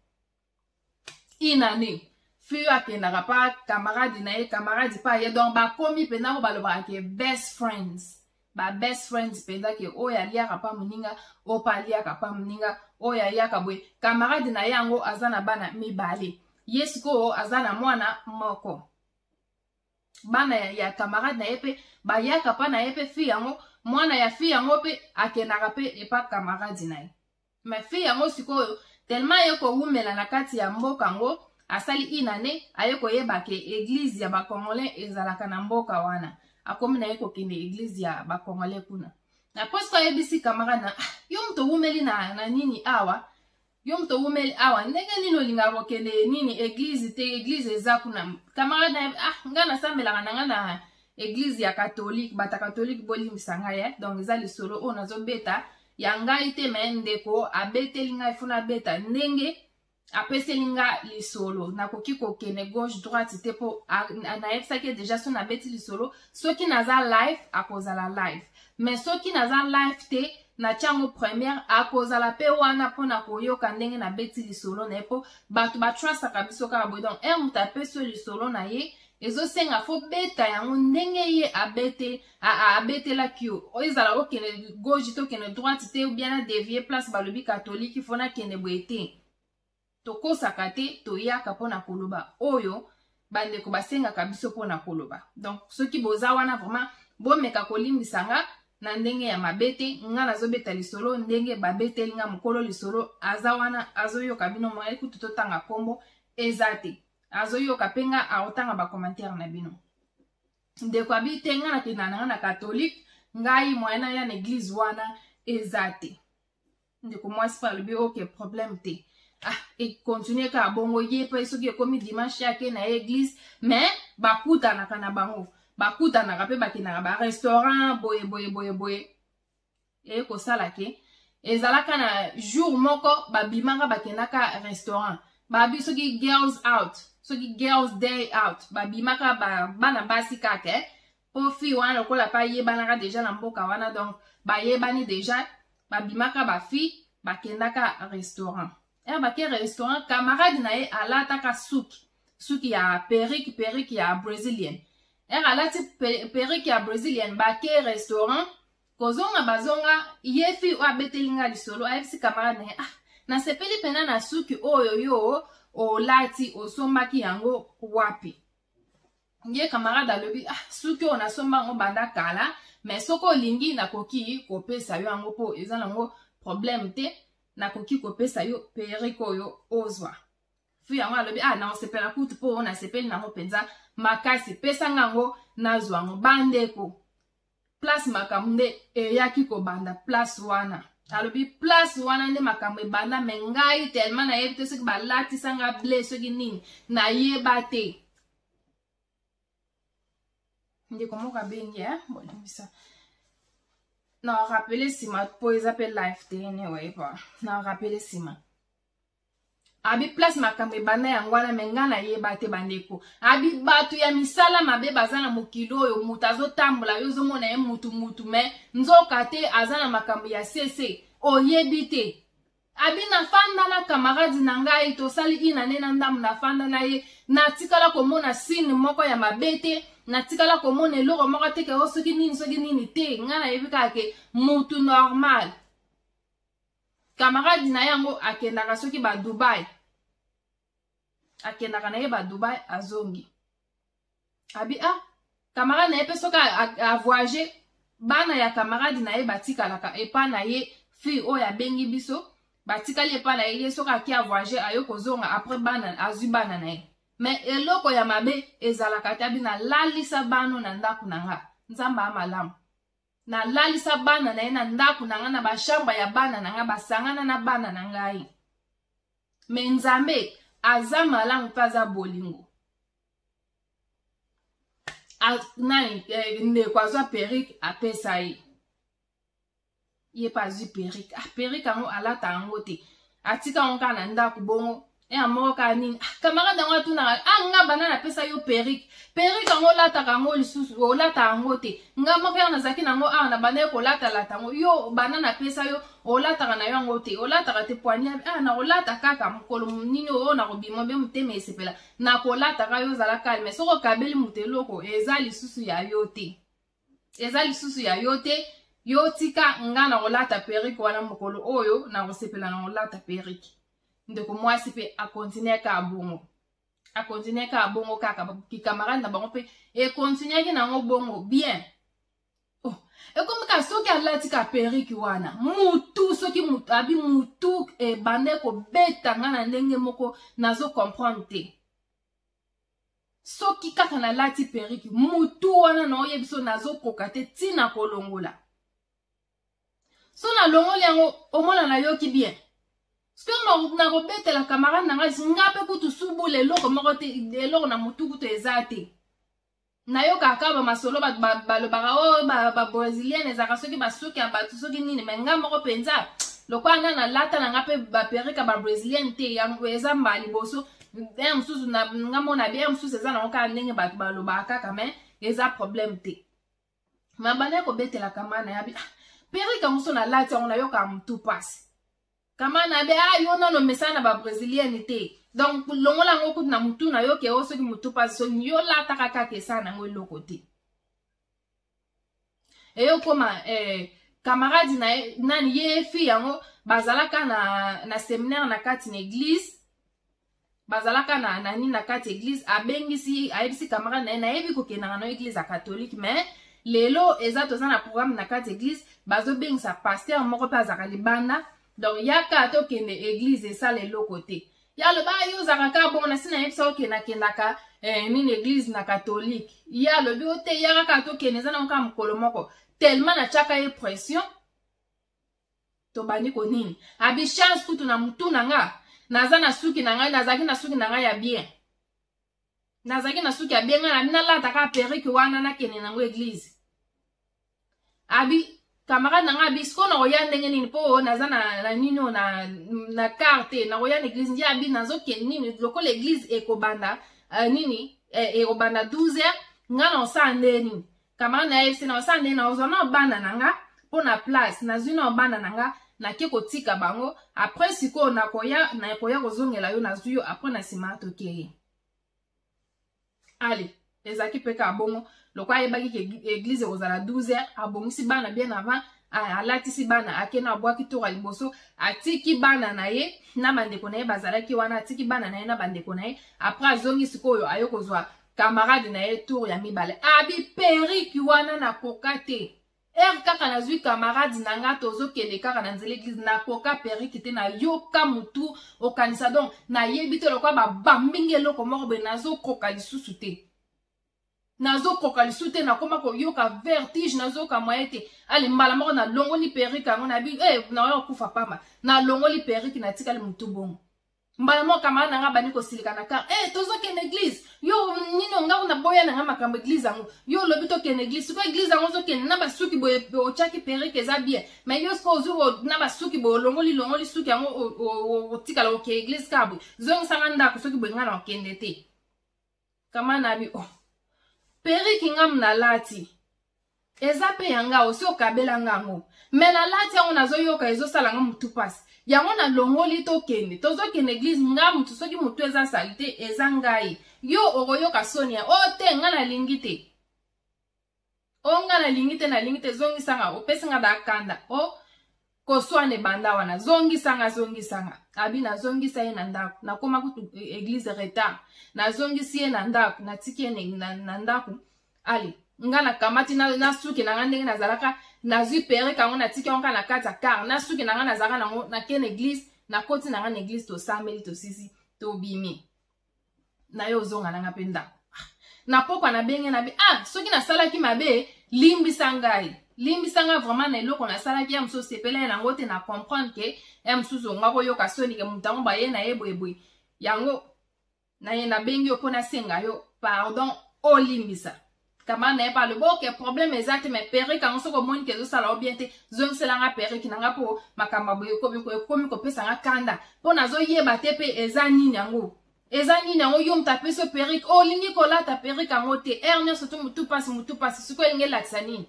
Speaker 1: Inane, fille oyo akendaka pa camarade na ye, camarade pa ye, donc bakomi mpenza ngo balobaka ke best friends, ba best friends mpenza, ke oyo aliaka pa moninga, oyo mpe aliaka pa moninga, oyo ayaka boye. Camarade na ye yango aza na bana mibale, ye sikoyo aza na mwana moko. Bana ya camarade na ye mpe bayaka pa na ye mpe. Fille yango, mwana ya fille yango mpe akendaka mpe epa camarade na ye. Mais fille yango sikoyo, tellement aye kowumela na kati ya mboka yango, asali inane, aye koyeba ke église ya bacongolais ezalaka na mboka wana. Akomi na ye kokende église ya bacongolais kuna. Na presque ayebisi camarade na: "Ah, yo moto owumeli na nini awa, yo moto owumeli awa, ndenge nini olingaka kokende nini église te? Église eza kuna." Camarade na ye: "Ah, ngai nasambelaka na ngai na église ya catholique." Bata catholique, bolimbisa ngai, eh. Donc eza lisolo oyo nazobeta ya ngai te, mais ndeko abeteli ngai, funa abeta ndenge apeseli nga lisolo. Nakoki kokende gauche droite te, mpo nayebisaki déjà so nabeti lisolo, soki naza live, akozala live, mais soki naza live te, natia yango première, akozala mpe wana mpona koyoka ndenge nabeti lisolo na ye, mpo bato batrustaka biso kaka boye. Donc ere moto apesi yo lisolo na ye, ezosenga fo beta yango ndenge ye abete, abetelaki yo. Ezala okende gauche te, okende droite te, ou bien na dévier place balobi catholique, fo nakende boye te. Tokosaka te, toyaka mpona koloba oyo bandeko basengaka biso mpona koloba. Donc soki boza wana, vraiment bomeka kolimbisa nga na ndenge ya mabe te. Nga nazobeta lisolo ndenge babeteli nga. Mokolo lisolo aza wana, azoyoka bino. Moye kutu totanga nkombo eza te, azoyoka mpe nga, aotanga bacommentaire na bino. Ndeko abi te: "Nga nakenda na nga na catholique, ngai moyen naya na église wana eza te." Ndeko mwasi mpe alobi: "Ok, problème te." Ah, econtinue kaka bongo. Ye mpe soki ekomi dimanche, ye ake na ye église, mais bakutanaka na bango, bakutanaka mpe, bakendaka barestaurant boye boye boye boye. Eye kosala ke ezalaka na jour moko babimaka, bakendaka restaurant, babi soki girls out, soki girls day out, babimaka bana basi kaka, eh? Mpo fille wana lokola mpe ayebanaka déjà na mboka wana, donc bayebani déjà, babimaka bafille, bakendaka restaurant. Ere bake restaurant, camarade na ye alataka suki ya perruque, perruque ya brésilien. Ere alati perruque ya brésilien, bake restaurant, kozonga bazonga, ye fille oyo abeteli nga lisolo ayebisi camarade na ye: "Ah, nasepeli mpena na suki oyo yo olati, osombaki yango wapi?" Ye camarade alobi: "Ah, suki oyo nasomba yango banda kala, mais soki olingi nakoki kopesa yo yango, mpo eza nango problème te, nakoki kopesa yo perruque oyo ozwa." Fille yango alobi: "Ah, naosepela kutu, mpo nasepeli nango mpenza makasi, pesanga yango nazwa yango." Bandeko, place makambo nde eyaki kobanda place wana. Alobi place wana nde makambo ebanda, mais ngai tellement nayebi te soki balatisanga ble, soki nini, nayeba te. Ndeko moko abengi, eh? Bolimbisa, na rappeler nsima, mpo eza mpe live te. Anyway, na rappeler nsima. Abi place makambo ebanda yango wana, mais ngai nayeba te. Bandeko, abi bato ya misala mabe baza na mokili oyo. Moto azotambola, yo ozomona ye mutu mutu, mais nzoka te aza na makambo ya sese, oyebi te. Abi nafanda na camarade na ngai, tosali inane na ndambo, nafanda na ye, natikala komona signe moko ya mabe te, natikala komona eloko moko te ke o soki nini, soki nini te. Ngai nayebi kaka ke mutu normal. Camarade na yango akendaka soki badubai, akendaka na ye badubai, azongi. Abi ah, camarade na ye mpe soki avoyage, bana ya camarade na ye batikalaka epa na ye. Fille oyo abengi biso, batikali epa na ye. Ye soki aki avoyage, ayo kozonga après bana, azwi bana na ye, mais eloko ya mabe ezalaka te. Abi nalalisa bano na ndako na nga, Nzambe ya malamu, nalalisa bana na ye na ndako na nga, na bachambre ya bana na nga, basangana na bana na ngai, mais Nzambe aza malamu mpe aza bolingo. Nani, ndeko azwa perruque, apesa ye, ye mpe azwi perruque. Ah, perruque yango alata yango te, atika yango kaka na ndako bongo. Ya moko kaka nini, ah, camarade yango atunaka, ah, nga banda napesa yo perruque, perruque yango olataka yango lisusu, olataka yango te. Nga moko yango nazalaki nango awa, na bandaki kolatalata yango. Yo banda napesa yo, olataka na yo yango te, olataka te. Poani, ah, nakolata kaka mokolo nini oyo nakobima be motema esepela, nakolataka. Yo ozala calme. Soki okabeli moto eloko, eza lisusu ya yo te, eza lisusu ya yo te. Yo tika nga na kolata perruque wana mokolo oyo nakosepela na kolata perruque. Ndeko mwasi mpe akontinue kaka bongo, akontinue kaka bongo, kaka kikamarade na bango mpe ekontinuaki nango bongo bien. Oh, ekomi kaka soki alati ka perruque wana, mutu soki mutu abi mutu ebanda kobeta nga na ndenge moko nazo comprendre te. Soki kaka nalati perruque, mutu wana naoyebi so nazokoka te ntina kolongola. So nalongoli yango, omona nayoki bien. Soki nakobetela camarade na ngai, nga mpe kutu subula eloko moko te, eloko na motu kutu eza te. Nayokaka kaka bamasolo, bato balobaka oyo babrésilienne ezalaka soki basuki ya bato soki nini, me nga moko mpenza lokola nga nalata na nga mpe baperruque ya babrésilienne te. Yango eza mbala liboso ya mosusu nga mona bien, mosusu eza nango kaka ndenge bato balobaka kaka, me eza problème te. Mabanda kobetela camarade na yabi, ah, perruque yango so nalati yango, nayokaka motu pasi. Camarade na yabi, ah, yo nano mesana na babrésilienne te, donc longola yango kutu na motu na yo ke o soki motu pasi, soki yo lataka kaka, esala nango eloko te. Eyokoma camarade na ye nani, ye fille yango bazalaka na séminaire na kati na église, bazalaka na nini na kati église. Abengisi, ayebisi camarade na ye: "Nayebi kokendaka na église ya catholique, mais lelo eza toza na programme na kati église, bazobengisa pasteur moko mpe azalaka libanda, donc yaka tokende église, esala eloko te." Ye aloba: "Yo ozalaka kaka bongo, nasi nayebisa okendakendaka nini église na catholique." Ye alobi: "O te, yaka kaka tokende, eza nango kaka mokolo moko." Tellement natiaka ye pression, tobandi konini. Abi chance kutu na mutu na nga naza na suki na ngai, nazalaki na suki na ngai ya bien, nazalaki na suki ya bien. Ngai nabi nalataka perruque wana, nakende nango église. Abi camarade na ngai abi: "Sikoyo nakoya ndenge nini? Mpo naza na nini oyo na car te, nakoya na église." Ndi abi nazokende nini, lokola église ekobanda nini, ekobanda 12 heures, nga na osala nde nini? Camarade na ye: "Na osala ndenge nazwa na bana na nga mpo na place, nazwi na bana na nga, nake kotika bango, après sikoyo nakoya kozongela yo, nazwi yo après na nsima tokei." Ale ezalaki mpe kaka bongo. Lokola ayebaki ke église ekozala 12 heures, abongisi bana bien avant, alatisi bana, akende, abwaki tour ya liboso, atiki bana na ye na bandeko na ye bazalaki wana, atiki bana na ye na bandeko na ye. Après azongi sikoyo, aye kozwa camarade na ye tour ya mibale. Abi perruque wana nakoka te. Ere kaka nazwi camarade na nga, tozokende kaka na nzela église, nakoka perruque te, nayoka motu okanisa donc nayebi te, lokola babambingi eloko moko boye, nazokoka lisusu te, nazokoka lisusu te, nakoma koyoka vertige, nazoyoka moye te. Ale mbala moko nalongoli perruque yango, nabi naoya kokufa pamba. Nalongoli perruque, natikali motu bongo. Mbala moko camarade na nga bandi kosilika na car: "Tozokende église, yo nini? Nga naboya na nga makambo église yango. Yo olobi tokende église, sikoyo église yango ozokende na basuki boye? Otiaki perruque, eza bien, mais yo sikoyo ozwi na basuki boye, olongoli longoli suki yango, otikala oke église kaka boye. Zongisanga ndako, soki boye nga na okende te." Camarade na bi: "Oh, perruque ngamu nalati eza mpe ya nga, osi okabela nga yango, me nalati yango, nazoyoka ezosala nga motu mpasi, yango nalongoli. Tokende, tozokende église. Nga motu soki motu eza sali te, eza ngai, yo okoyoka soni ya o te. Nga nalingi te, o nga nalingi te, nalingi te, zongisanga, opesi nga dakanda." O koswana ebanda wana: "Zongisanga, zongisanga." Abi nazongisa ye na ndako, nakóma kutu église retard. Nazongisi ye na ndako, natiki ye na ndako. Ale nga nakamati na suki na nga ndenge nazalaka, nazwi perruque yango, natiki yango kaka na kati ya car na suki na nga nazalaka nango, nakende église, nakoti na nga na église, tosambeli, tosisi, tobimi na ye, ozonga na nga mpe ndako. Na pokwa nabenge na be: "Ah, soki nasalaki mabe, limbisa ngai, limbisa ngai vraiment na eloko nasalaki. Ya mosusu osepela ye nango te, na comprendre ke ya mosusu onga koyoka soni ke moto yango baye na ye boyeboye. Yango naye nabengi yo mpo nasenga yo pardon, olimbisa." Camarade na ye mpe alobi ok, problème eza te, mais perruque yango soki omoni ke ezosala yo bien te, zongisela nga perruque na nga, mpo makambo ya boye ekomi kopesa nga kanda, mpo nazoyeba te mpe eza nini yango, eza nini yango. Yo moto apesi yo perruque, olingi kolata perruque yango te, heure nyonso tu motu pasi, motu pasi. Sikoyo elingi elakisa nini?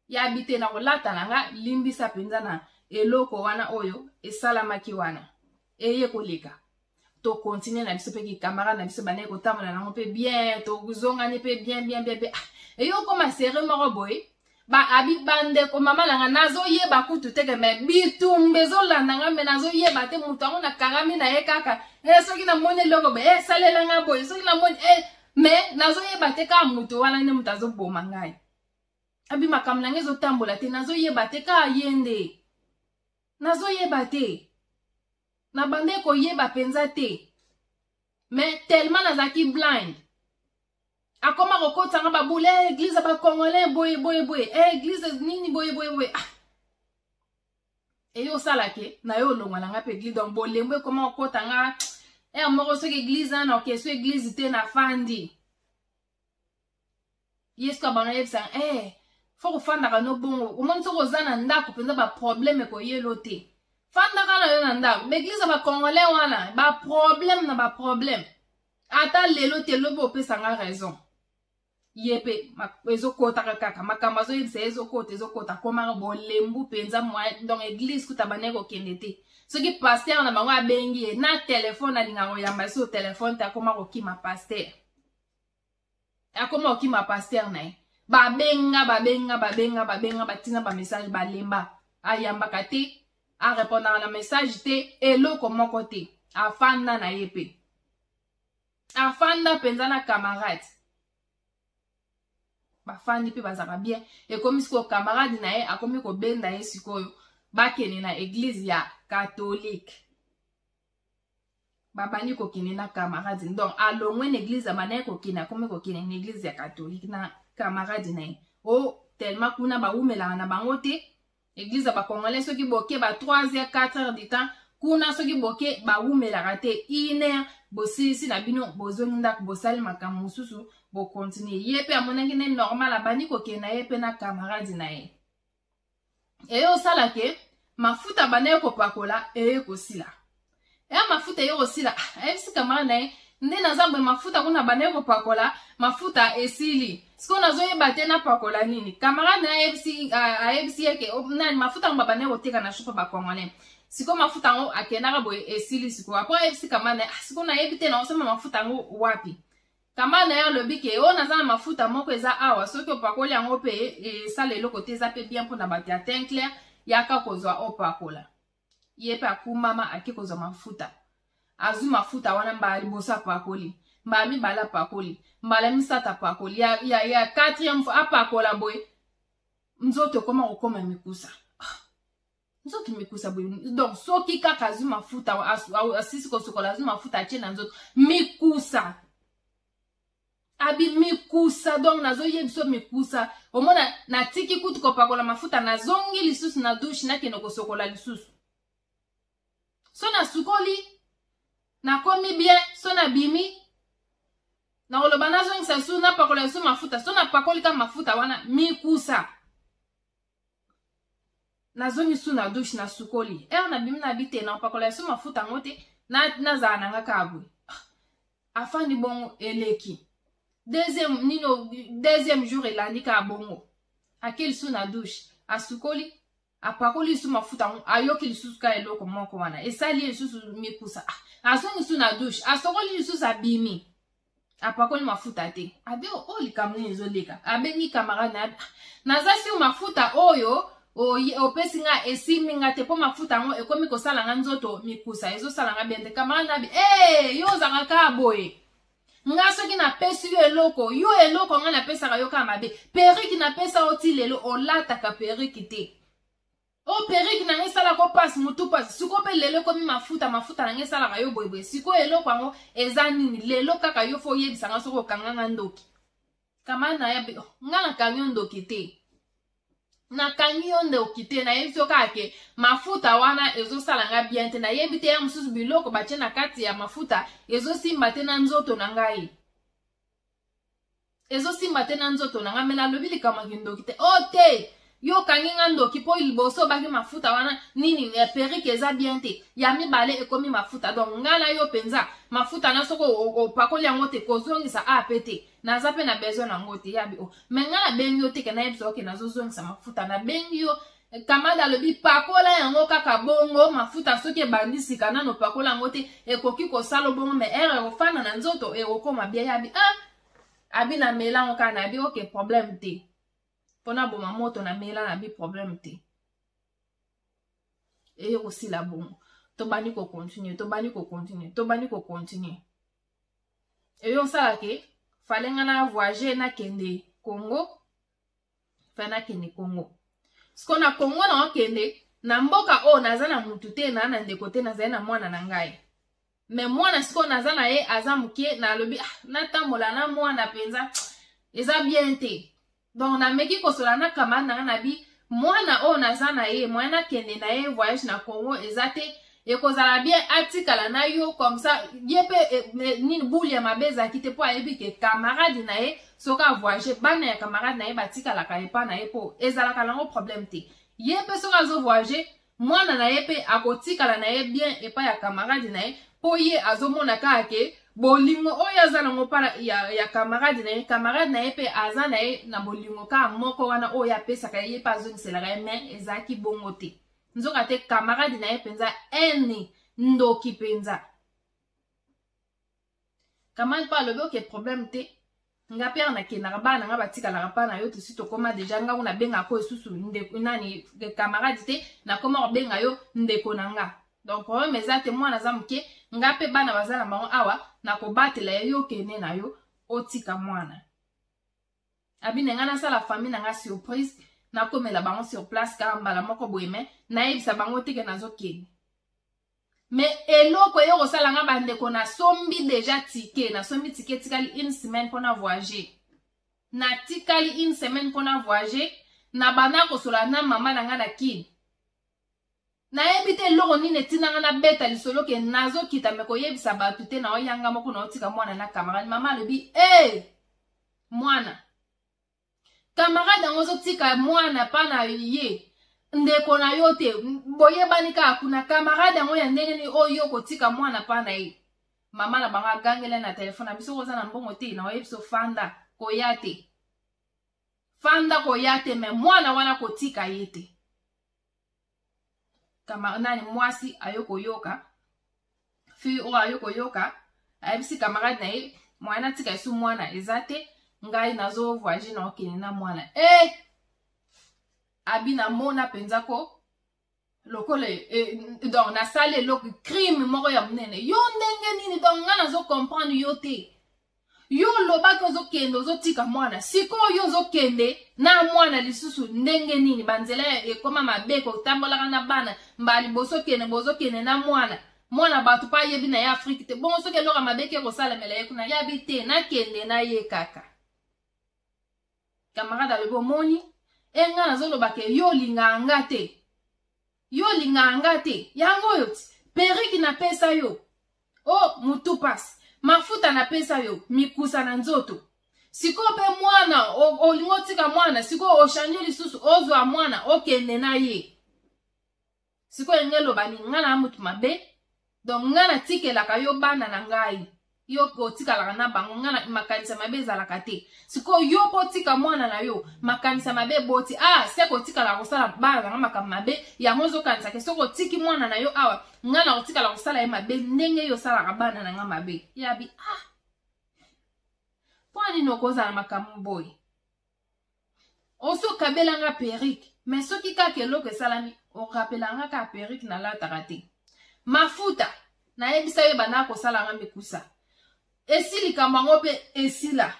Speaker 1: Yabi te, na kolata na nga, limbisa mpenza na eloko wana oyo esalamaki wana. Eye koleka, tokontinue na biso mpe kicamarade na biso, bandaki kotambola nango mpe bien, tozongani mpe bien bien bien mpe. Ah, eye okoma sere moko boye, ba abi bandeko, mama na nga, nazoyeba kutu teke, me bitumba ezolanda nga, me nazoyeba te moto yango nakangami na ye kaka. Soki namoni eloko boye, esalela nga boye, soki namoni me nazoyeba te, kaka moto wana nde moto azoboma ngai. Abi makambo na ngai ezotambola te, nazoyeba te, kaka ye nde nazoyeba te, nabande koyeba mpenza te, mais tellement nazalaki blind. Akoma kokotanga babule, église ya bacongolais boye boye boye, église nini boye boye boye. Ah, eye osala ke na yo olongwa na nga mpe église. Donc bolembo ekoma kokota nga heure moko, soki église wana oke, so église te, nafandi. Ye soki abanda yebisanga, faut kofandaka no bongo, omoni soki oza na ndako mpenza, baproblème ekoyelo te, fandaka na yo na ndako. Baéglise ya bacongolais wana, baproblème na baproblème, ata lelo te, lobi opesanga raison. Ye mpe ezokotaka kaka makambo azoyebisa ye, ezokota, ezokota, akomaka bolembu mpenza. Donc église kuta bandaki kokende te. Soki pasteur na bango abengi ye na telefone, alingaka koyamba so telefone te, akoma kokima pasteur, akoma kokima pasteur na ye. Babenga, babenga, babenga, babenga, batina bamessage, balemba, ayambaka te, arépondaka na message te, eloko moko te. Afanda na ye mpe, afanda mpenza na camarade, bafandi mpe bazalaka bien. Ekomi sikoyo camarade na ye akomi kobenda ye sikoyo bakende na église ya catholique. Babandi kokende na camarade, donc alongwe na église abandaki kokende, akomi kokende na église ya catholique na camarade na ye. O tellement kuna bawumelaka na bango te. Église ya bacongolais, soki boke ba 3 heures, 4 heures du temps kuna, soki boke bawumelaka te, une heure bosilisi na bino, bozongi ndako, bosali makambo mosusu, bokontinue. Ye mpe amonaki nde normal, abandi kokende na ye mpe na camarade na ye. Eye osala ke mafuta abandaki kopakola eye kosila. Eya mafuta eye kosila, ayebisi camarade na ye nde naza boye, mafuta kuna abandaki kopakola, mafuta esili, sikoyo nazoyeba te napakola nini. Camarade na ye ayebisi ye ke nani, mafuta yango babandaki koteka na shop bacongolais. Sikoyo mafuta yango akendaka boye, esili. Sikoyo après ayebisi camarade na ye, sikoyo nayebi te naosomba mafuta yango wapi. Camarade na ye alobi ke oyo naza na mafuta moko eza awa, soki opakoli yango mpe esala eloko te, eza mpe bien mpona bato ya teint clair, yaka kozwa opakola. Ye mpe akumama, ake kozwa mafuta, azwi mafuta wana. Mbala liboso apakoli, mbala mibale apakoli, mbala misato apakoli, ya quatrième fois apakola boye, nzoto ekoma kokoma mikusa, nzoto mikusa boye. Donc soki kaka azwi mafuta, asisi kosukola, azwi mafuta, atie na nzoto, mikusa. Abi mikusa, donc nazoyebi so mikusa, omona natiki kutu kopakola mafuta, nazongi lisusu na douche, nakende kosokola lisusu. So nasukoli, nakomi bien, so nabimi, nakoloba nazongisa su napakola lisusu mafuta. So napakoli ka mafuta wana, mikusa, nazongi su na douche, nasukoli, heure nabimi, nabi te, napakola lisusu mafuta yango te, nazala na nga kaka boye. Afandi bongo, eleki deuxième nino, deuxième jour elandi kaka bongo, ake lisusu na douche, asukoli, apakoli lisusu mafuta yango, ayoki lisusu kaka eloko moko wana esali ye lisusu mikusa. Azongi lisusu na douche, asokoli lisusu, abimi, apakoli mafuta te. Abe oyo likambo nini ezoleka? Abengi camarade na ye, naza sur mafuta oyo opesi nga esimbi nga te, mpo mafuta yango ekomi kosala nga nzoto mikusa, ezosala nga bien te. Camarade na abi, e yo ozalaka kaka boye, nga soki napesi yo eloko, yo eloko nga napesaka yo kaka mabe. Perruque napesa yo, ti lelo olataka perruque te. O perruque na nga esalaka mpasi, motu mpasi, sikoyo mpe lelo ekomi mafuta, mafuta na nga esalaka yo boyeboye. Sikoyo eloko yango eza nini lelo kaka yo faut oyebisa nga soki okanga nga ndoki? Camarade na ye, nga nakangi yo ndoki te, nakangi yo ndoki te, nayebi so kaka ke mafuta wana ezosala nga bien te, nayebi te ya mosusu biloko batie na kati ya mafuta ezosimba te na nzoto na ngai. Ezosimba te na nzoto na nga, me nalobi likambo ya kindoki te. O oh, te, yo okangi nga ndoki mpo liboso obaki mafuta wana nini ya perike eza bien te, ya mibale ekomi mafuta. Donc nga na yo mpenza mafuta na soki opakoli yango te kozongisa a pe te, naza mpe na besoin na yango te. Yabi o oh. Me nga nabengi yo te ke nayebisa oke nazozongisa mafuta, nabengi yo kamada alobi pakola yango kaka bongo mafuta, soki ebandi sika nano pakola yango te, ekoki kosala bongo me ere ekofanda na nzoto ekokoma bien. Yabi ah abi na mela yango kaka, nabi oke problème te, mpo naboma moto na mela, nabi problème te, eye kosila bongo. Tobandi kocontinue, tobandi kocontinue, tobandi kocontinue. Eyo osala ke fale nga na voyage, nakende Congo, fa nakende Congo. Siko na Congo naokende na mboka oyo naza na mutu te, naa na ndeko te, nazali na mwana na ngai, me mwana sikoyo naza na ye aza moke. Nalobi ah, natambola na mwana mpenza eza bien te. Donc nameki kosola na camarade na ngai, nabi mwana oyo naza na ye, moyen nakende na ye voyage na Congo eza te, ekozala bien atikala na yo comme ça ye mpe eh, eh, nini bule ya mabe ezalaki te, mpo ayebi ke camarade na ye soki avoyage, bana ya camarade na ye batikalaka epa na ye, mpo ezalaka nango problème te. Ye mpe soki azovoyage, mwana na ye mpe akotikala na ye bien epai ya camarade na ye, mpo ye azomona kaka ke bolingo oyo aza nango mpa ya camarade na ye, camarade na ye mpe aza na ye na bolingo kaka moko wana oyo apesaka ye, ye mpe azongiselaka ye. Me ezalaki bongo te, nzoka te camarade na ye mpenza ene ndoki mpenza. Camarade mpe alobi oke problème te, nga mpe nakendaka, bana nga batikalaka mpa na yo, tosi tokóma deja, nga kuna nabengaka ko lisusu ndeko nani camarade te, nakóma kobenga yo ndeko na nga. Donc problème eza te, mwana aza moke, nga mpe bana baza na bango awa, nakobatela ye, yo okende na yo, otika mwana. Abi na nga nasala famille na nga surprise, nakomela bango sur place kaka mbala moko boye, me nayebisa bango teke nazokende. Me eloko eyo kosala nga, bandeko, nasombi deja ticket, nasombi ticket, etikali une semaine mpona voyager, natikali une semaine mpona voyager. Na banda kosola na mama na nga na Kini, nayebi te eloko nini etinanga nabeta lisolo ke nazokita, me koyebisa bato te, naoyanga moko, naotika mwana na camarade. Mama alobi e mwana camarade yango ozotika mwana pa na ye, ndeko na yo te, boyebani kaka kuna, camarade yango ya ndenge nini oyo yo kotika mwana pa na ye? Mama na bango agangela na telefone na biso, oza na mbongo te, na oyebi biso, fanda koya te, fanda koya te, me mwana wana kotika ye te. Kama nani mwasi ayo koyoka, fille oyo ayo koyoka, ayebisi camarade na ye mwana natika esu mwana eza te, ngai nazo voyage na okende na mwana e abi namona mpenza ko lokola eh, donc nasali eloko crime moko ya monene. Yo ndenge nini? Donc ngai nazo comprendre yo te. Yo olobaki ozokende, ozotika mwana, sikoyo yo ozokende na mwana lisusu ndenge nini? Banzela ekoma mabe, kotambolaka na bana mbala liboso okende, bozokende na mwana, mwana bato mpo ayebi na ye Afrike te, bongo soki eloko mabe ke kosalamela ye kuna? Yabi te, nakende na ye kaka. Camarade alobi omoni e nga nazoloba ke yo olingaka nga te, yo olingaka nga te, yango oyo ti periki napesa yo o oh, mutu pasi, mafuta napesa yo mikusa na nzoto, sikoyo mpe mwana olingi otika mwana, sikoyo ochange lisusu ozwa mwana okende na ye. Sikoyo elingi eloba nini? Ngai na mutu mabe, donc ngai natikelaka yo bana na ngai, yo otikalaka na bango, ngai makanisa mabe ezalaka te. Sikoyo yo mpo otika mwana na yo, makanisa mabe eboti ah, se kotikala kosala bana na ngai makambo mabe, yango ozokanisaka soki otiki mwana na yo awa, ngai na kotikala kosala ye mabe ndenge yo osalaka bana na ngai mabe. Yabi ah, mpo nini okozala makambo boye? Osi okabela nga perruque, mais soki kaka eloko esalami, orapela nga kaka perruque nalataka te, mafuta nayebisa yo ebandaka kosala nga mikusa, esi likambo yango mpe esila.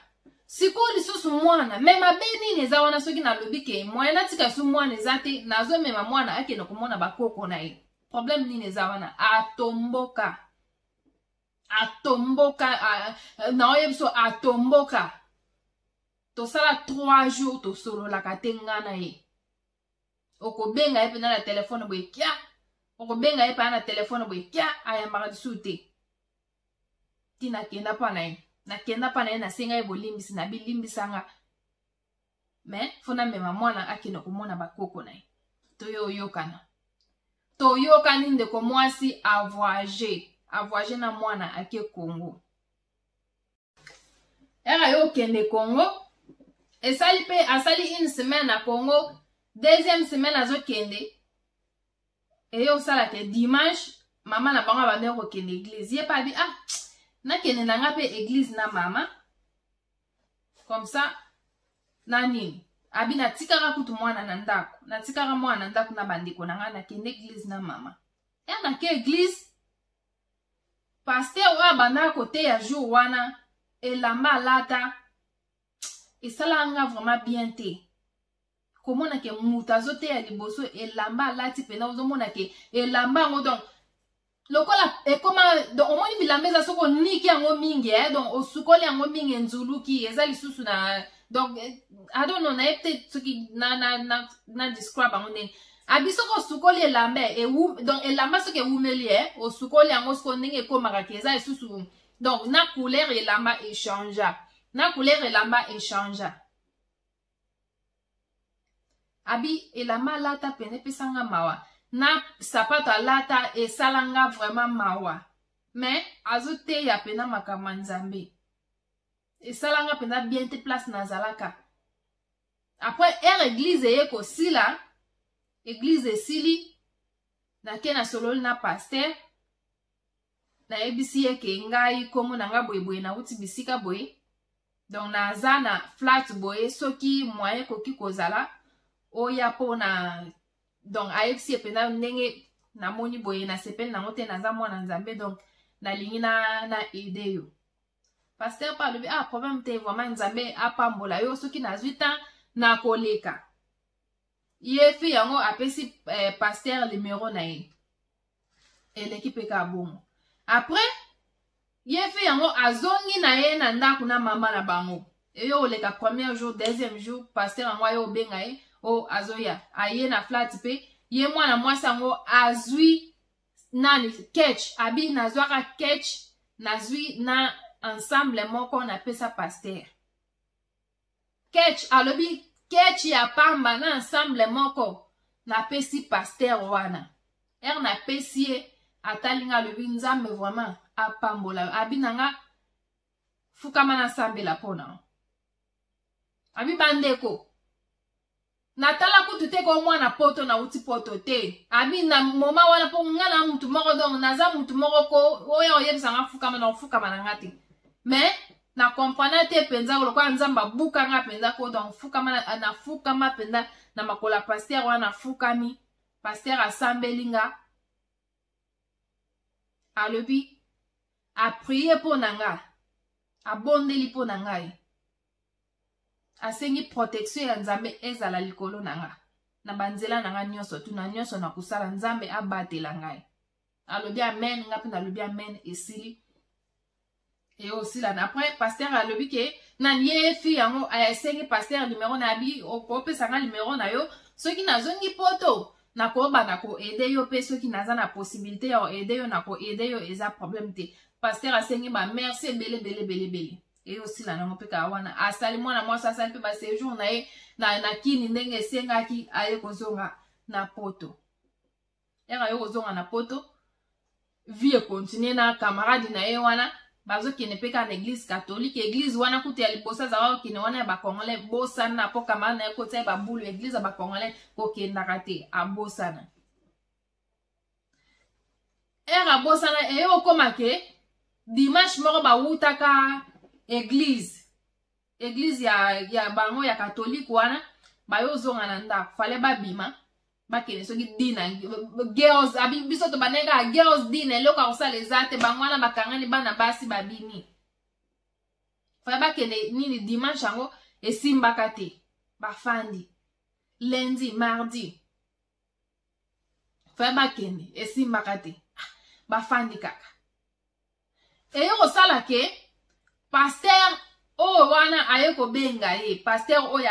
Speaker 1: Sikoyo lisusu mwana me mabe nini eza wana? Soki nalobi ke moyen natika esu mwana eza te, nazomema mwana akende komona bakoko na ye, problème nini eza wana? Atomboka, atomboka, naoyebi so atomboka. Tosala 3 jours tosololaka te nga na ye. Okobenga ye mpenza na telefone boye kia, okobenga ye mpenza na telefone boye kia, ayambaka lisusu te. Ntina akenda mpa na ye, Nakenda mpa na ye, nasenga ye bolimbisi, nabilimbisanga, mais fo namema mwana akende komona bakoko na ye. Toye oyokana, toyokani. Ndeko mwasi avoyage, avoyage na mwana, ake Congo. Ere aye okende Congo, esali mpe asali une semaine na Congo. Deuxième semaine azokende, eye osala ke dimanche mama na bango abandaki kokende église. Ye mpe abi: "Ah, nakende na nga mpe église na mama comme ça na nini." Abi natikaka kutu mwana na ndako, natikaka mwana na ndako na bandeko na ngai, nakende église na mama. Ya nake église, pasteur oyo abandaka koteya jour wana, elamba alata esalaka nga vraiment bien te. Komona ke moto azoteya liboso, elamba alati mpenza, ozomona ke elamba yango, donc lokola ekoma, donc omoni bilamba eza soki oniki yango mingi, donc osukoli yango mingi, enzuluki, eza lisusu na, donc I don't know, nayebi te soki na describe yango ndenge. Abi soki osukoli elamba ewu, donc elamba soki ewumeli, osukoli yango, siko ndenge ekomaka ke eza lisusu, donc na couleur elamba echangea, na couleur elamba echangea. Abi elamba alata pene epesanga mawa, na sapato alata esalanga vraiment mawa, mais azoteya pena makambo ya Nzambe, esalanga mpenza bien te place nazalaka. Après heure église eye kosila, église esili, nake nasololi na pasteur, nayebisi ye ke ngai nkombo na nga boyeboye, nauti bisika boye, donc naza na flat boye, soki moyen ekoki kozala oya mpona. Donc ayebisi ye mpenza ndenge namoni boye, nasepeli nango te, naza mwana Nzambe, donc nalingi na aider yo. Pasteur mpe alobi: "Ah, problème te, vraiment Nzambe apambola yo, soki nazwi temps nakoleka." Ye fi yango apesi pasteur numero na ye. Eleki mpe kaka bongo. Après ye fi yango azongi na ye na ndako na mama na bango. Eyo oleka premier jour, deuxième jour, pasteur yango aye obenga ye o azoya, aye na flat mpe ye mwana mwasi yango azwi nani, ketch. Abi nazwaka ketch, nazwi na ensemble moko, napesa pasteur ketch. Alobi ketch ya pamba na ensemble moko napesi pasteur wana. Ere napesi ye, atali nga, alobi: "Nzambe vraiment apambola." Abi na nga: "Fukama, nasambela mpona." Abi: "Bandeko, natala kutu te ko mwana Poto, nauti Poto te." Abi na moma wana, mpo nga na mutu moko, donc naza mutu moko ko oyo oyebisanga fukama na ofukama na nga te, mais na comprendre te mpenza lokola Nzambe abukanga mpenza ko. Donc fukama, nafukama mpenza na makolo ya pasteur wana, nafukami, pasteur asambeli nga, alobi aprier mpo na nga, abondeli mpo na ngai, asengi protection ya Nzambe ezala likolo na nga na banzela na nga nyonso, tuna nyonso na kosala, Nzambe abatela ngai. Alobi amen, nga mpe nalobi amen. Esili, eosila na après pasteur alobi ke nani, ye fi yango asengi pasteur numero na. Abi okopesa nga numero na yo, soki nazongi Poto nakobanda koaider yo, mpe soki naza na possibilité ya koaider yo, na koaider yo, eza problème te. Pasteur asengi bamerci ebele ebele ebele ebele. Eyosila nango mpe kaka wana. Asali mwana mwasi asali mpe baséjour na ye na Kini ndenge esengaki, aye kozonga na Poto. Ere aye kozonga na Poto, vie econtinuer na camarade na ye wana, bazokende mpe kaka na église catholique. Église wana kutu ya liboso azalaka kokende wana ya bacongolais, bosana mpo camarade na ye kotia ye babulu, église ya bacongolais kokendaka te, abosana. Ere abosana, eye okóma ke dimanche moko bawutaka église ya bango ya catholique wana, bayozonga na ndako, fale babima bakende soki dina girls. Abi biso tobandaki kaka girls dina, eloko ya kosala eza te, bango wana bakangani bana basi babimi, fale bakende nini dimanche yango, esimbaka te. Bafandi lundi, mardi, fale bakende, esimbaka te, bafandi kaka. Eye kosala ke pasteur oyo wana aye kobenga ye, pasteur oyo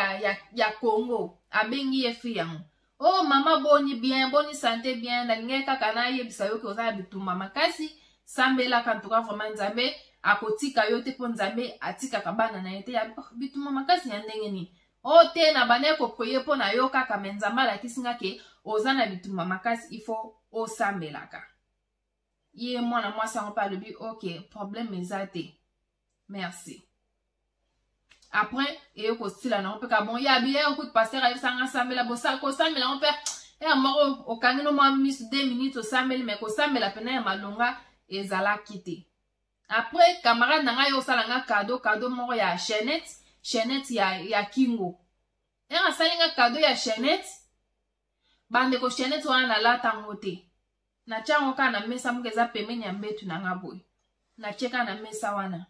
Speaker 1: ya Congo abengi ye fi yango: "O oh, mama, boni bien? Boni santé? Bien, nalingaki kaka nayebisa yo ke oza na bitumba makasi, sambelaka ntuka, vraiment Nzambe." Akotika yo te, mpo Nzambe atikaka bana na ye te. Ya, oh, bitumba makasi ya ndenge nini? O te, na bandaki koprier mpo na yo kaka, mais Nzambe alakisi nga ke oza na bitumba makasi, il faut osambelaka. Ye mwana mwasi yango mpe alobi: "Ok, problème eza te, merci." Après eye kosila nango mpe ka bon. Ye abi ye okuti pasteur ayebisanga asambela, kosambela yango mpe ya moko, okangi no mwa miso 2 minutes, osambeli, mais kosambela pena ya malonga ezalaki te. Après, camarade na ngai osala nga cadeau moko ya chaînette, chaînette ya kingo. Ere asali nga cadeau ya chaînette, bandeko, chaînette wana nalata yango te. Natia yango kaka na mesa moko eza pembeni ya mbetu na nga boye. Natie kaka na mesa wana.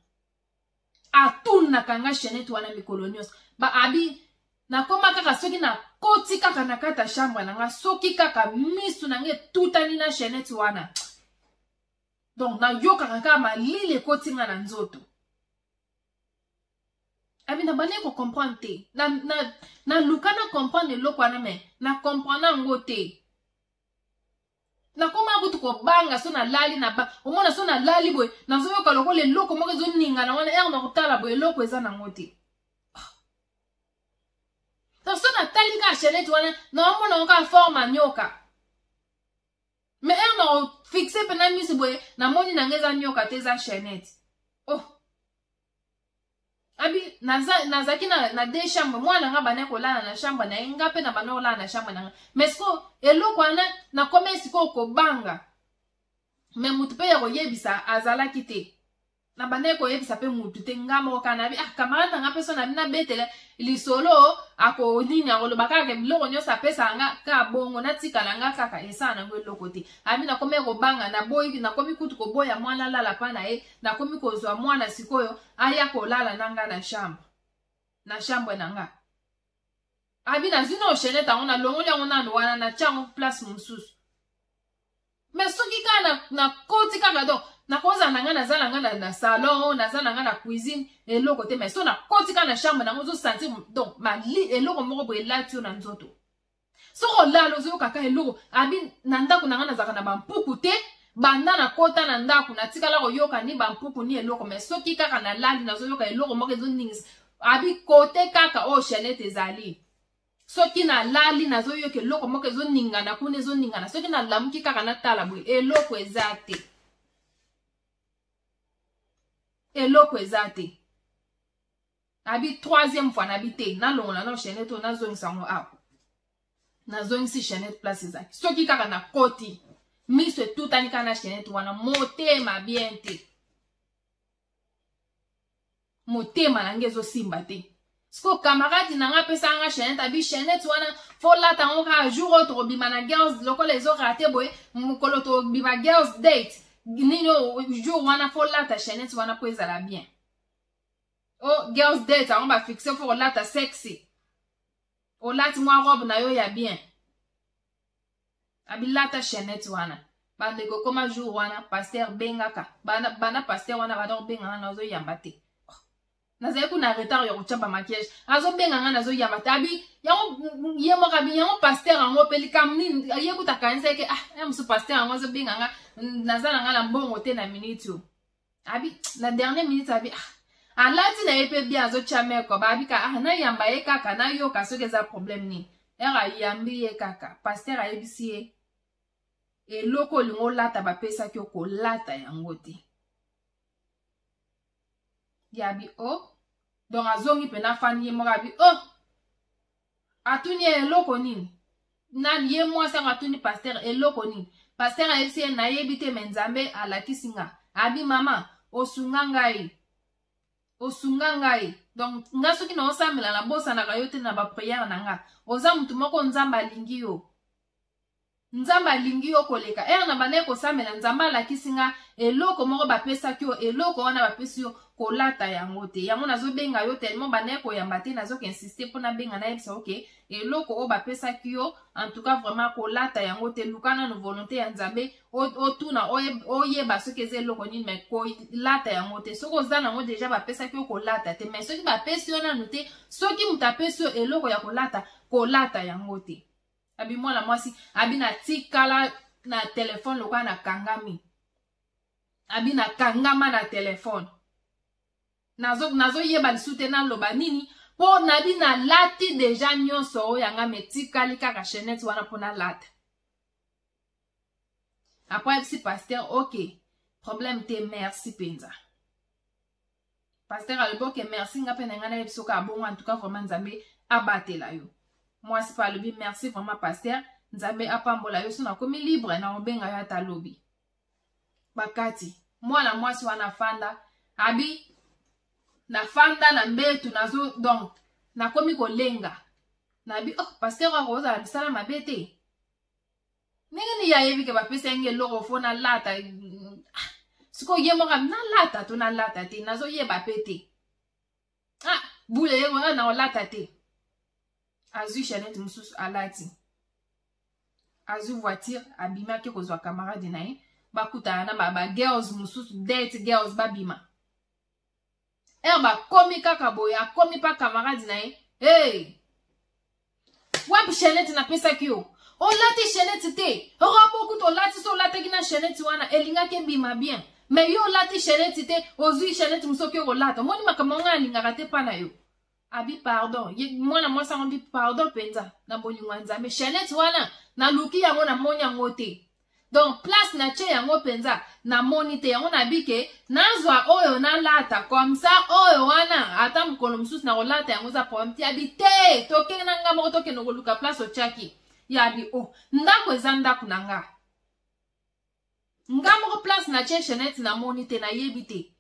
Speaker 1: Atunaka nga chaînette wana mikolo nyonso. Ba abi nakóma kaka, soki nakoti kaka na kati ya chambre na nga, soki kaka misu na nga etutani na chaînette wana, donc nayokaka kaka malili ekoti nga na nzoto. Abi na bandaki kocomprendre te, naluka na comprendre eloko wana, mais na comprendre yango te. Nakoma kutu kobanga. So nalali na ba omona, so nalali boye, nazoyoka lokola eloko moko ezoningana wana. Ere na kotala boye, eloko eza nango te. Donc so natali kaka chaînette wana, naomona yango kaka forme ya nyoka, mais ere na kofixer mpena miso boye, namoni nanga eza nyoka te, eza chaînette. Oh, abi nazalaki na deux chambre. Mwana nga banda kolala na chambre na ye, nga mpe na banda kolala na chambre na nga. Mais sikoyo eloko wana, nakomi sikoyo kobanga, mais mutu mpe ya koyebisa azalaki te. Na bandaki koyebisa mpe mutu te, nga moko kaka. Nabi ah, camarade na nga mpe so nabi nabetela lisolo, ako nini, akoloba kaka biloko nyonso apesaka nga kaka bongo, natikala nga kaka esala nango eloko te. Abi nakomi kobanga, naboyi, nakomi kutu koboya mwana alala mpa na ye. Nakomi kozwa mwana sikoyo aya kolala na nga na chambre, na chambre na nga. Abi nazwi na chaînette yango, nalongoli yango nanu wana, natia yango place mosusu. Mais soki kaka nakoti kaka, donc nakozala na ngai, naza na ngai na salon, naza na ngai na cuisine, eloko te. Mais so nakoti kaka na chambre nango, ozosentir donc mali, eloko moko boye elati yo na nzoto. Soki olala, ozoyoka kaka eloko. Abi na ndako na ngai nazalaka na bampuku te. Banda nakota na ndako, natikala koyoka ni bampuku ni eloko. Mais soki kaka nalali, nazoyoka eloko moko ezoningisa. Abi kote kaka oyo chaînette ezali, soki nalali, nazoyoka eloko moko ezoningana kuna, ezoningana. Soki nalamuki kaka, natala boye, eloko eza te, eloko eza te. Abi troisième fois, nabi te, nalongola na chaînette oyo, nazongisa yango awa. Nazongisi chaînette place ezalaki. Soki kaka nakoti, miso etutani kaka na chaînette wana, motema bien te, motema na ngai ezosimba te. Siko camarade na nga apesaka nga chaînette, abi chaînette wana faut lata yango kaka jour oyo tokobima na girls. Lokola ezorater boye, mokolo tokobima girls date nini, jour wana faut lata chaînette wana mpo ezala bien. O girls date yango bafixer, faut kolata sexy, olati mwa robe na yo ya bien. Abilata chaînette wana. Bandeko, koma jour wana, pasteur bengaka bana, bana pasteur wana bana kobenganga, nazoyamba te. Nazali kuna retard ya kotya bamaquillage, azobenga nga, nazoyamba te. Abi yango ye moko, abi yango pasteur yango mpe likambo nini? Ye kuta akanisa eke ah, ya mosu pasteur yango azobenga nga, naza na nga na mbongo te na minute oyo. Abi na dernière minute, abi ah, alati na ye mpe bien, azotya meko. Babi ka ah, nayamba ye kaka, nayoka soki eza problème nini. Ere ayambi ye kaka, pasteur ayebisi ye: "Eloko olingi olata, bapesaki yo, kolata yango te." Yabi o oh. Donc azongi mpena, afandi ye moko. Abi o oh. Atuni ye eloko nini? Nani ye mwasi yango atuni pasteur eloko nini? Pasteur ayebisi ye: "Nayebi te, mais Nzambe alakisi nga." Abi: "Mama, osunga ngai, osunga ngai. Donc nga soki naosambela, nabosanaka yo te na baprière na nga. Oza motu moko Nzambe alingi yo, Nzambe alingi yo koleka. Ere na bandaki kosambela, Nzambe alakisi nga eloko moko bapesaki yo. Eloko wana bapesi yo, kolata yango te. Yango nazobenga yo, tellement bandaki koyamba te, nazoka insister mpo nabenga, nayebisa oke eloko oyo bapesaki yo, en tout cas vraiment kolata yango te. Luka nanu volonté ya Nzambe, otuna, oyeba soki eza eloko nini, mais kolata yango te. Soki oza nango déjà, bapesaki yo, kolata te. Mais soki bapesi yo nanu te, soki moto apesi yo eloko ya kolata, kolata yango te." Abi mwana mwasi abi natikala na telefone lokola nakangami. Abi nakangama na telefone. Nazoyeba lisusu te naloba nini mpo nabi nalati deja nyonso oyo yanga metikali kaka chaînette wana mpo nalata. Après ayebisi pasteur ok, problème te, merci mpenza. Pasteur alobi ok, merci, nga mpe na ngai nayebi soki abongo. En tout cas vraiment, Nzambe abatela yo. Mwasi mpe alobi merci vraiment, pasteur, Nzambe apambola yo. So nakomi libre, nakobenga yo ata lobi. Bakati. Mwana mwasi wana afanda, abi nafanda na mbetu, nazo donc nakomi kolenga. Nabi oh, pasteur akozala misala mabe te, ndenge nini ayebi ke bapesa yango eloko fo nalata? Ah, sikoyo ye moko nalata to nalata te, nazoyeba pe te. Ah, bule ye moko na olata te. Azwi chaînette mosusu alati, azwi voiture, abimaki kozwa camarade na ye, bakutana na ba girls mosusu, date girls, babima. Ere bakomi kaka boye, akomi mpa camarade na ye: hey, wapi chaînette napesaki yo? Olati chaînette te. Robe kutu olati, so olataki na chaînette wana elingaki ebima bien, mais yo olati chaînette te, ozwi chaînette mosusu oki kolata. Omoni makambo yango alingaka te mpa na yo. Abi pardon, mwana mwasi yango bi pardon mpenza na bolingo ya Nzambe, chaînette wana naluki yango, namoni yango te. Donc place natie yango mpenza namoni te yango. Nabi ke nazwa oyo nalata comme ça, oyo wana ata mokolo mosusu nakolata yango, eza problème te. Abi te, tokende na nga moko, tokende koluka place otiaki. Yabi o oh, ndako eza ndako na nga, nga moko place natie chaînette namoni te, nayebi te.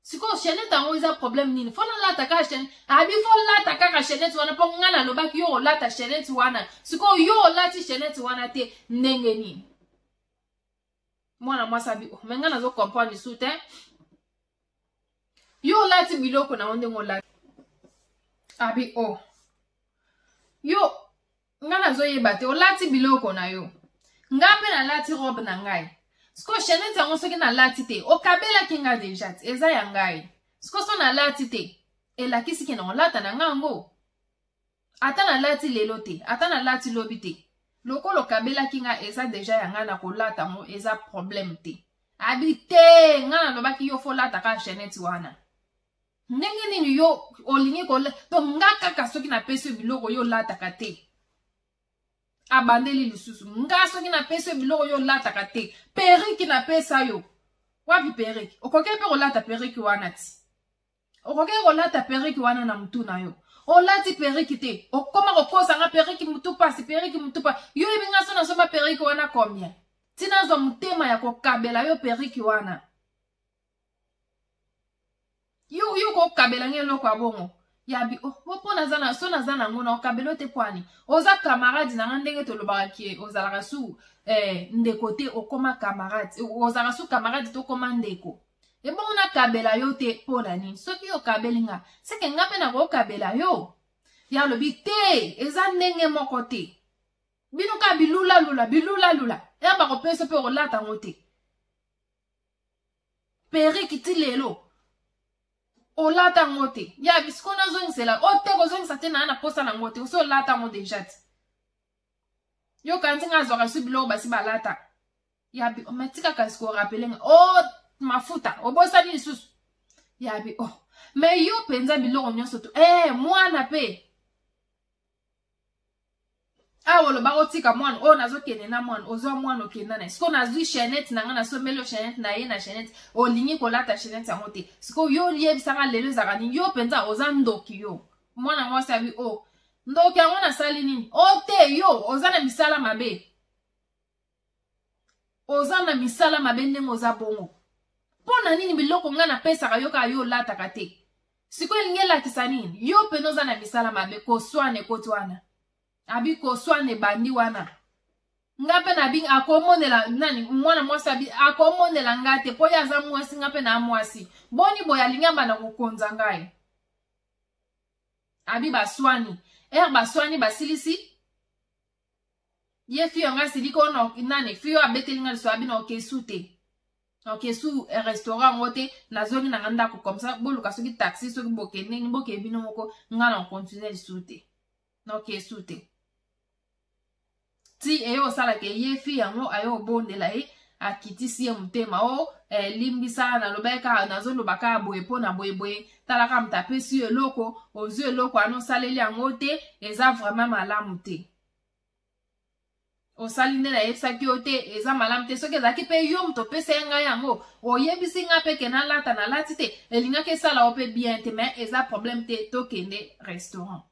Speaker 1: Sikoyo chaînette yango eza problème nini? Fo nalata kaka chaînette? Abi fo lata kaka chaînette wana, mpo nga nalobaki yo olata chaînette wana. Sikoyo yo olati chaînette wana te, ndenge nini? Mwana mwasi abi oh, mais nga nazo comprendre lisusu te. Yo olati biloko na yo ndenge olati. Abi oh, yo nga nazoyeba te, olati biloko na yo, nga mpe nalati robe na ngai. Sikoyo chaînette yango soki nalati te, okabelaki nga deja te, eza ya ngai. Sikoyo so nalati te, elakisi ke na olata na nga yango. Ata nalati lelo te, ata nalati lobi te, lokola okabelaki nga, eza deja ya ngai, na kolata yango eza problème te. Abi te, nga nalobaki yo fo lata kaka chaînette wana. Ndenge nini yo olingi kola? Donc nga kaka soki napesi yo biloko, yo olataka te. Abandeli lisusu: nga soki napesi yo biloko, yo olataka te. Perruque napesa yo, wapi perruque? Okoki mpe kolata perruque wana ti okoki kolata perruque wana na mutu na yo. Olati perruque te, okoma kokosanga perruque mutu pasi, perruque mutu pasi. Yo yebi nga so nasomba perruque wana combien? Ntina azwa motema ya kokabela yo perruque wana, yo yo kokabela nge eloko ya bongo? Yabi oh, mpo naza na so naza nango na okabela yo te. Pwani oza camarade na nga, ndenge tolobaka ke ozalaka su ndeko te, okoma camarade, ozalaka su camarade te, okoma ndeko. Ebongo nakabela yo te mpo na nini? Soki yo okabeli nga, seke nga mpe nakokabela yo. Ya alobi te, eza ndenge moko te. Bino kaka bilulalula, bilulalula ya bakopesa mpe okolata yango te. Perruque ti lelo olata yango te. Ya bisiko nazongisela o te, kozongisa te, naa na posa nango te. Osi olata yango deja te. Yo kanti nga azwaka su biloko basi balata. Ya bi oh, mais tika kasi korappeler nga o oh, mafuta obosani lisusu. Ya bi oh, mais yo mpenza biloko nyonso to mwana mpe awa olobaka otika mwana oyo, nazokende na mwana, ozwa mwana okenda na ye. Sikoyo nazwi chaînette na ngai, nasombeli yo chaînette na ye na chaînette, olingi kolata chaînette yango te. Sikoyo yo oyebisaka lelo ezalaka nini? Yo mpenza oza ndoki yo. Mwana mwasi abi o oh, ndoki yango nasali nini? O te, yo oza na misala mabe, oza na misala mabe. Ndenge oza bongo mpo na nini? Biloko ngai napesaka yo kaka yo olataka te, sikoyo elingi elakisa nini? Yo mpenza oza na misala mabe. Koswana ekoti wana, abi koswana ebandi wana. Nga mpe nabi akomonela nani? Mwana mwasi abi akomonela nga te, mpo ye aza mwasi, nga mpe na mwasi. Boni boye alingi ambanda kokonza ngai? Abi baswani. Ere baswani, basilisi, ye fille yango asiliki oyo nani, fille oyo abeteli nga liso, abi na okesu te, okesu restaurant yango te, nazongi na nga ndako. Comme ça boluka soki taxi, soki bokende nini, bokende bino moko, nga na okontinue lisusu te, na okesu te. Ti eye osalaka ye fille yango aye obondela ye. Akitisi ye motema o eh, limbisa, nalobaki kaka, nazoloba kaka boye mpo na boyeboye. Tala kaka, moto apesi yo eloko, ozwi eloko wana, osaleli yango te, eza vraiment malamu te. Osali nde nayebisaki yo te, eza malamu te. Soki ezalaki mpe yo moto opesa ye ngai yango, oyebisi ngai mpe ke nalata, nalati te, elingaki esala yo mpe bien te. Mais eza problème te, tokende restaurant.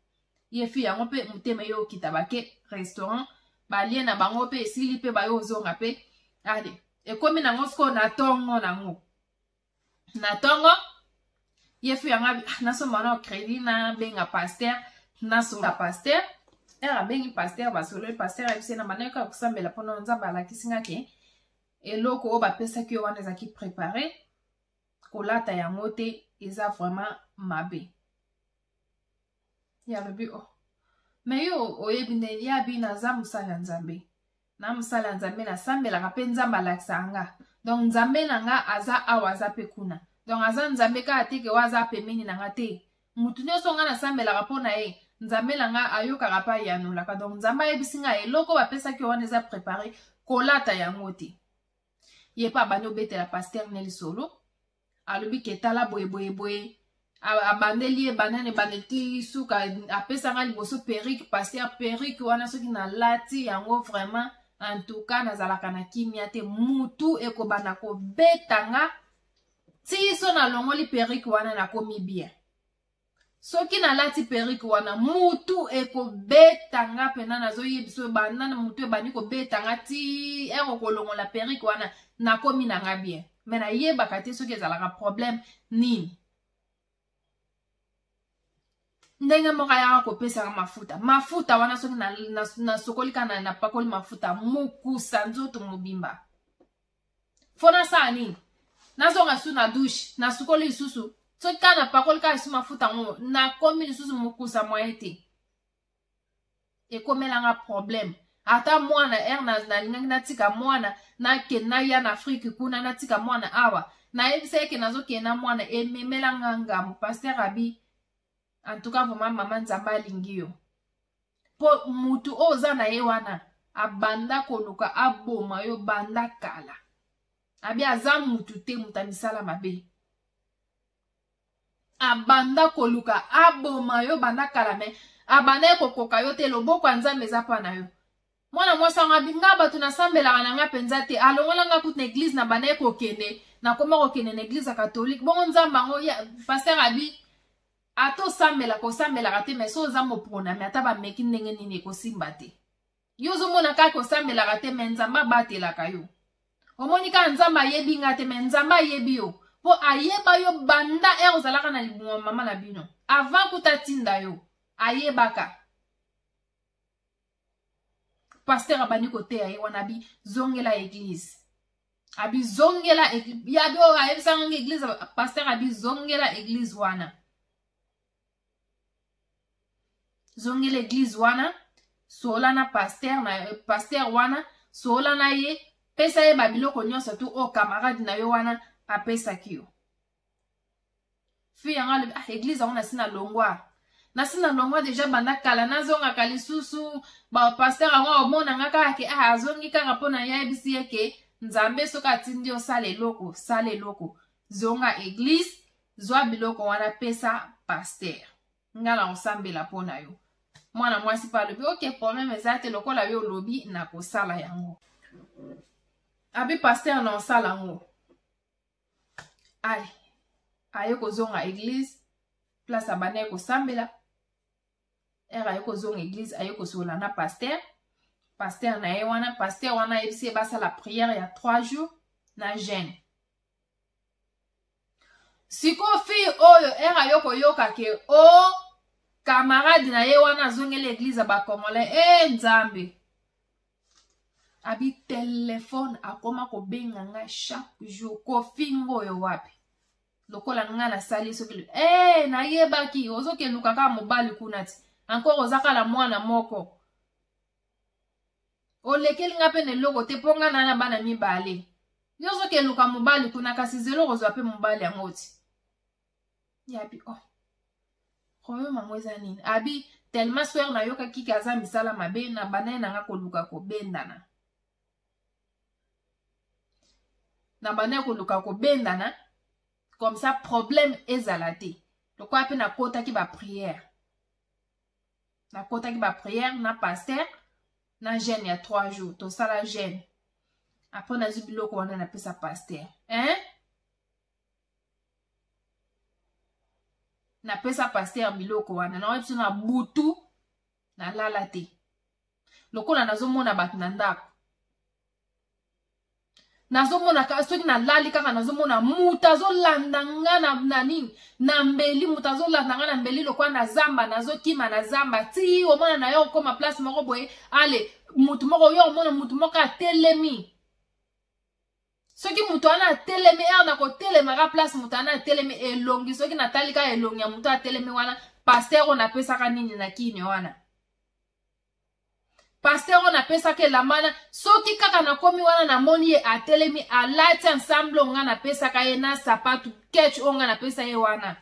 Speaker 1: Ye fille yango mpe motema ye okita, bake restaurant, balie na bango mpe esili mpe bayo ozonga mpe. Ale, ekomi nango sikoyo na ntongo nango, na ntongo ye fille yango ah, nasomba na crédit, nabenga pasteur, nasomba pasteur. Ere abengi pasteur, basololi. Pasteur ayebisi na bandaki kaka kosambela mpona Nzambe alakisi nga ke eloko oyo bapesaki yo wana ezalaki préparé, kolata yango te, eza vraiment mabe. Ye alobi: "Oh, mais yo oyebi nde ya bi naza mosali ya Nzambe, na mosali ya Nzambe, nasambelaka mpe Nzambe alakisaka nga. Donc Nzambe na nga aza awa, aza mpe kuna. Donc aza Nzambe kaka te ke oyo aza pembeni na nga te. Mutu nyonso nga nasambelaka mpo na ye, Nzambe na nga ayokaka mpe ayanolaka. Donc Nzambe ayebisi nga eloko bapesaki yo wana eza préparé, kolata yango te." Ye mpe abandi obetela pasteur ne lisolo. Alobi ke tala, boye boye boye, abandeli ye banani, ebandeli ti suka. Apesanga liboso perruque, pasteur, perruque wana soki nalati yango, vraiment, en tout cas nazalaka na kimia te, mutu ekobanda kobetanga ti so nalongoli perruque wana, nakomi bien. Soki nalati perruque wana, mutu ekobetanga mpena, nazoyebi so banda mutu ebandi kobetanga ti ere kolongola perruque wana, nakomi nanga bien. Mais nayebaka te soki ezalaka problème nini. Ndenge moko ayaka kopesaka mafuta, mafuta wana soki nasokoli kaka, napakoli mafuta, mokusa nzoto mobimba. Fo nasala nini? Nazonga su na douche, nasukoli lisusu, soki kaka napakoli kaka lisusu mafuta yango, nakomi lisusu mokusa moye te. Ekomelanga problème. Ata mwana ere nalingaki natika mwana, nakende, naya na Afrique kuna, natika mwana awa, nayebisa eke nazokende na mwana, ememelanga ngambo. Pasteur abi: "En tout cas vraiment, mama, Nzambe alingi yo, mpo mutu oyo oza na ye wana abanda koluka aboma yo banda kala." Abi aza mutu te, mutu amisala mabe, abanda koluka aboma yo banda kala, mais abanda ye kokoka yo te. Loboko ya Nzambe eza mpa na yo." Mwana mwasi yango abi: "Nga bato nasambelaka na nga mpenza te, alongola nga kutu na église na banda ye kokende, nakoma kokende na église ya catholique. Bongo Nzambe yango?" Pasteur abi: "Ata osambelaka, osambelaka te, mais so oza moponami, ata bameki ndenge nini, ekosimba te. Yo ozomona kaka osambelaka te, mais Nzambe abatelaka yo. Omoni kaka Nzambe ayebi nga te, mais Nzambe ayebi yo, mpo ayeba yo banda ere ozalaka na libumu mama na bino. Avant kuta atinda yo, ayebaka." Pasteur abandi koteya ye wana, abi: "Zongela église." Abi: "Zongela." Yabi oyo ayebisanga nga église. Pasteur abi: "Zongela église wana, zongela église wana, sola na pasteur, na pasteur wana, sola na ye, pesa ye babiloko nyonso tu oyo camarade na yo wana apesaki yo." Fille yango alobi: "Ah, église yango nasi nalongwa, nasi nalongwa déjà banda kala, nazongaka lisusu? Bapasteur yango omonanga kaka ke ah, azongi kaka mpo na ye." Ayebisi ye ke Nzambe soki atindi osala eloko, sala eloko. Zonga église, zwa biloko wana, pesa pasteur, nga na kosambela mpo na yo. Mwana mwasi mpe alobi: "Ok, problème eza te, lokola yo olobi, nakosala yango." Abi: "Pasteur, na osala yango." Ale, aye kozonga église, place abandaki kosambela. Ere aye kozonga église, aye kosolola na pasteur, pasteur na ye wana. Pasteur wana ayebisi ye basala prière ya 3 jours na jeûne. Sikoyo fille oyo, ere ayo koyoka ke o camarade na ye wana azongeli église ya bacongolais, e Nzambe! Abi telefone akoma kobenga nga chaque jour, kofinga oyo wapi, lokola nga nasali soki e nayebaki ozokeluka kaka mobali kuna ti encore oza kala mwana moko, olekeli nga mpe na eloko te, mpo nga na na bana mibale, yo ozokeluka mobali kuna, kasi zelo kozwa mpe mobali yango ti yabi. Oh, problème yango eza nini? Abi tellement soeur nayokaki ke aza misala mabe na banda ye nanga koluka kobendana. Na bandaki koluka kobendana comme ça problème ezala te. Lokola mpe nakotaki ba prière. Nakotaki ba prière na pasteur na jeûne ya 3 jours, tosala jeûne. Après nazwi biloko wana napesa pasteur. Hein? Napesa pasteur biloko wana, na biso na butu nalala te. Lokola nazomona bato na ndako. Nazomona soki nalali kaka nazomona moto azolanda nga na, na nini na mbeli, moto azolanda nga na mbeli lokola na zamba, nazokima na zamba ti omona na yo okoma place moko boye, ale motu moko yo omona motu moko atelemi. Soki moto wana atelemi, ere na kotelemaka place moto wana atelemi, elongi soki natali kaka elongi ya moto atelemi wana, pasteur oyo napesaka nini na kini wana, pasteur oyo napesaka elamba wana, soki kaka nakomi wana namoni ye atelemi alati ensemble oyo nga napesaka ye na sapatu ketch oyo nga napesa ye wana,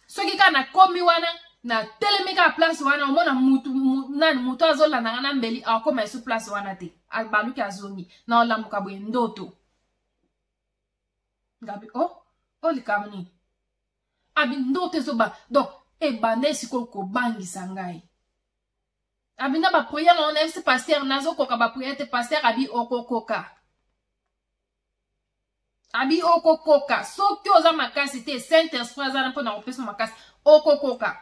Speaker 1: soki kaka nakomi wana natelemi kaka place wana, omona mutu nani mutu azolanda nga na mbeli akoma esu place wana te, abaluki azongi na olamuka boye ndoto ngabi oh oh likambo nini abi ndoto ezoba donc ebanda sikoyo kobangisa ngai. Abi na ba prière on nayebisi pasteur nazokoka ba prière te, pasteur abi okokoka, abi okokoka soki oza makasi te, Saint Esprit aza na mpona kopesa makasi, okokoka.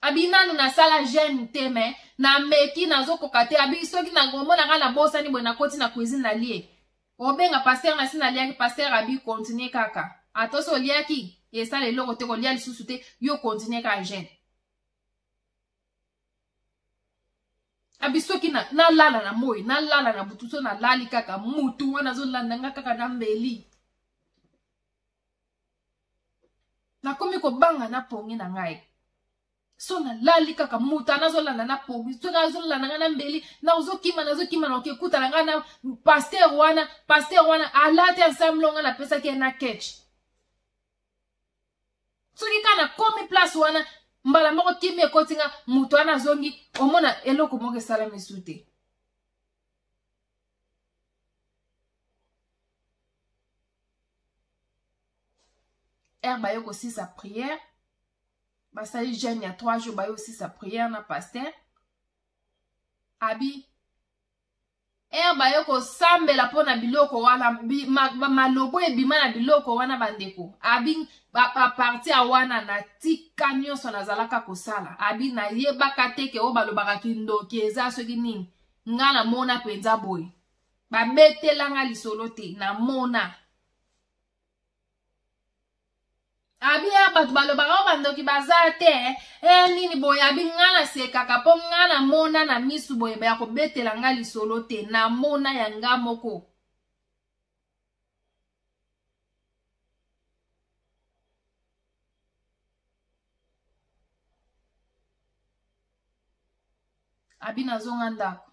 Speaker 1: Abi nanu nasala jeûne te, me nameki nazokoka te. Abi soki nakomona ngai nabosani boye, nakoti na cuisine nalie, obenga pasteur nasi naliaki, pasteur abi continue kaka, ata so oliaki esala eloko te, kolia lisusu te, yo continue kaka jeûne. Abi soki nalala na moi, nalala na butu, so nalali kaka mutu wana azolanda nga kaka na mbeli, nakomi kobanga na pongi na ngai. So nalali kaka mutu wana azolanda na pongi, soki azolanda ngai na mbeli, nazokima nazokima, nakekutana ngai na pasteur wana, pasteur wana alati ensemble ngai napesaki ye na ketch. Soki kaka nakomi place wana, mbala moko kimi ekoti nga, mutu wana azongi, omona eloko moko esalami su te. Ere baye kosisa prière, basali jeûne ya 3 jours, baye kosisa prière na pasteur abi ere baye kosambela mpona biloko wana, malobo ebima na biloko wana bandeko. Abi baparti ya wana natika nyonso nazalaka kosala, abi nayebaka te ke oyo balobaka kindoki eza soki nini, nga namona mpenza boye, babetelanga lisolo te, namona. Abi ya bato balobaka oyo bandoki baza te, nini boye, abi nga nasekaka mpo nga namona na misu boye, ya kobetela nga lisolo te, namona ya nga moko. Abi nazonga ndako,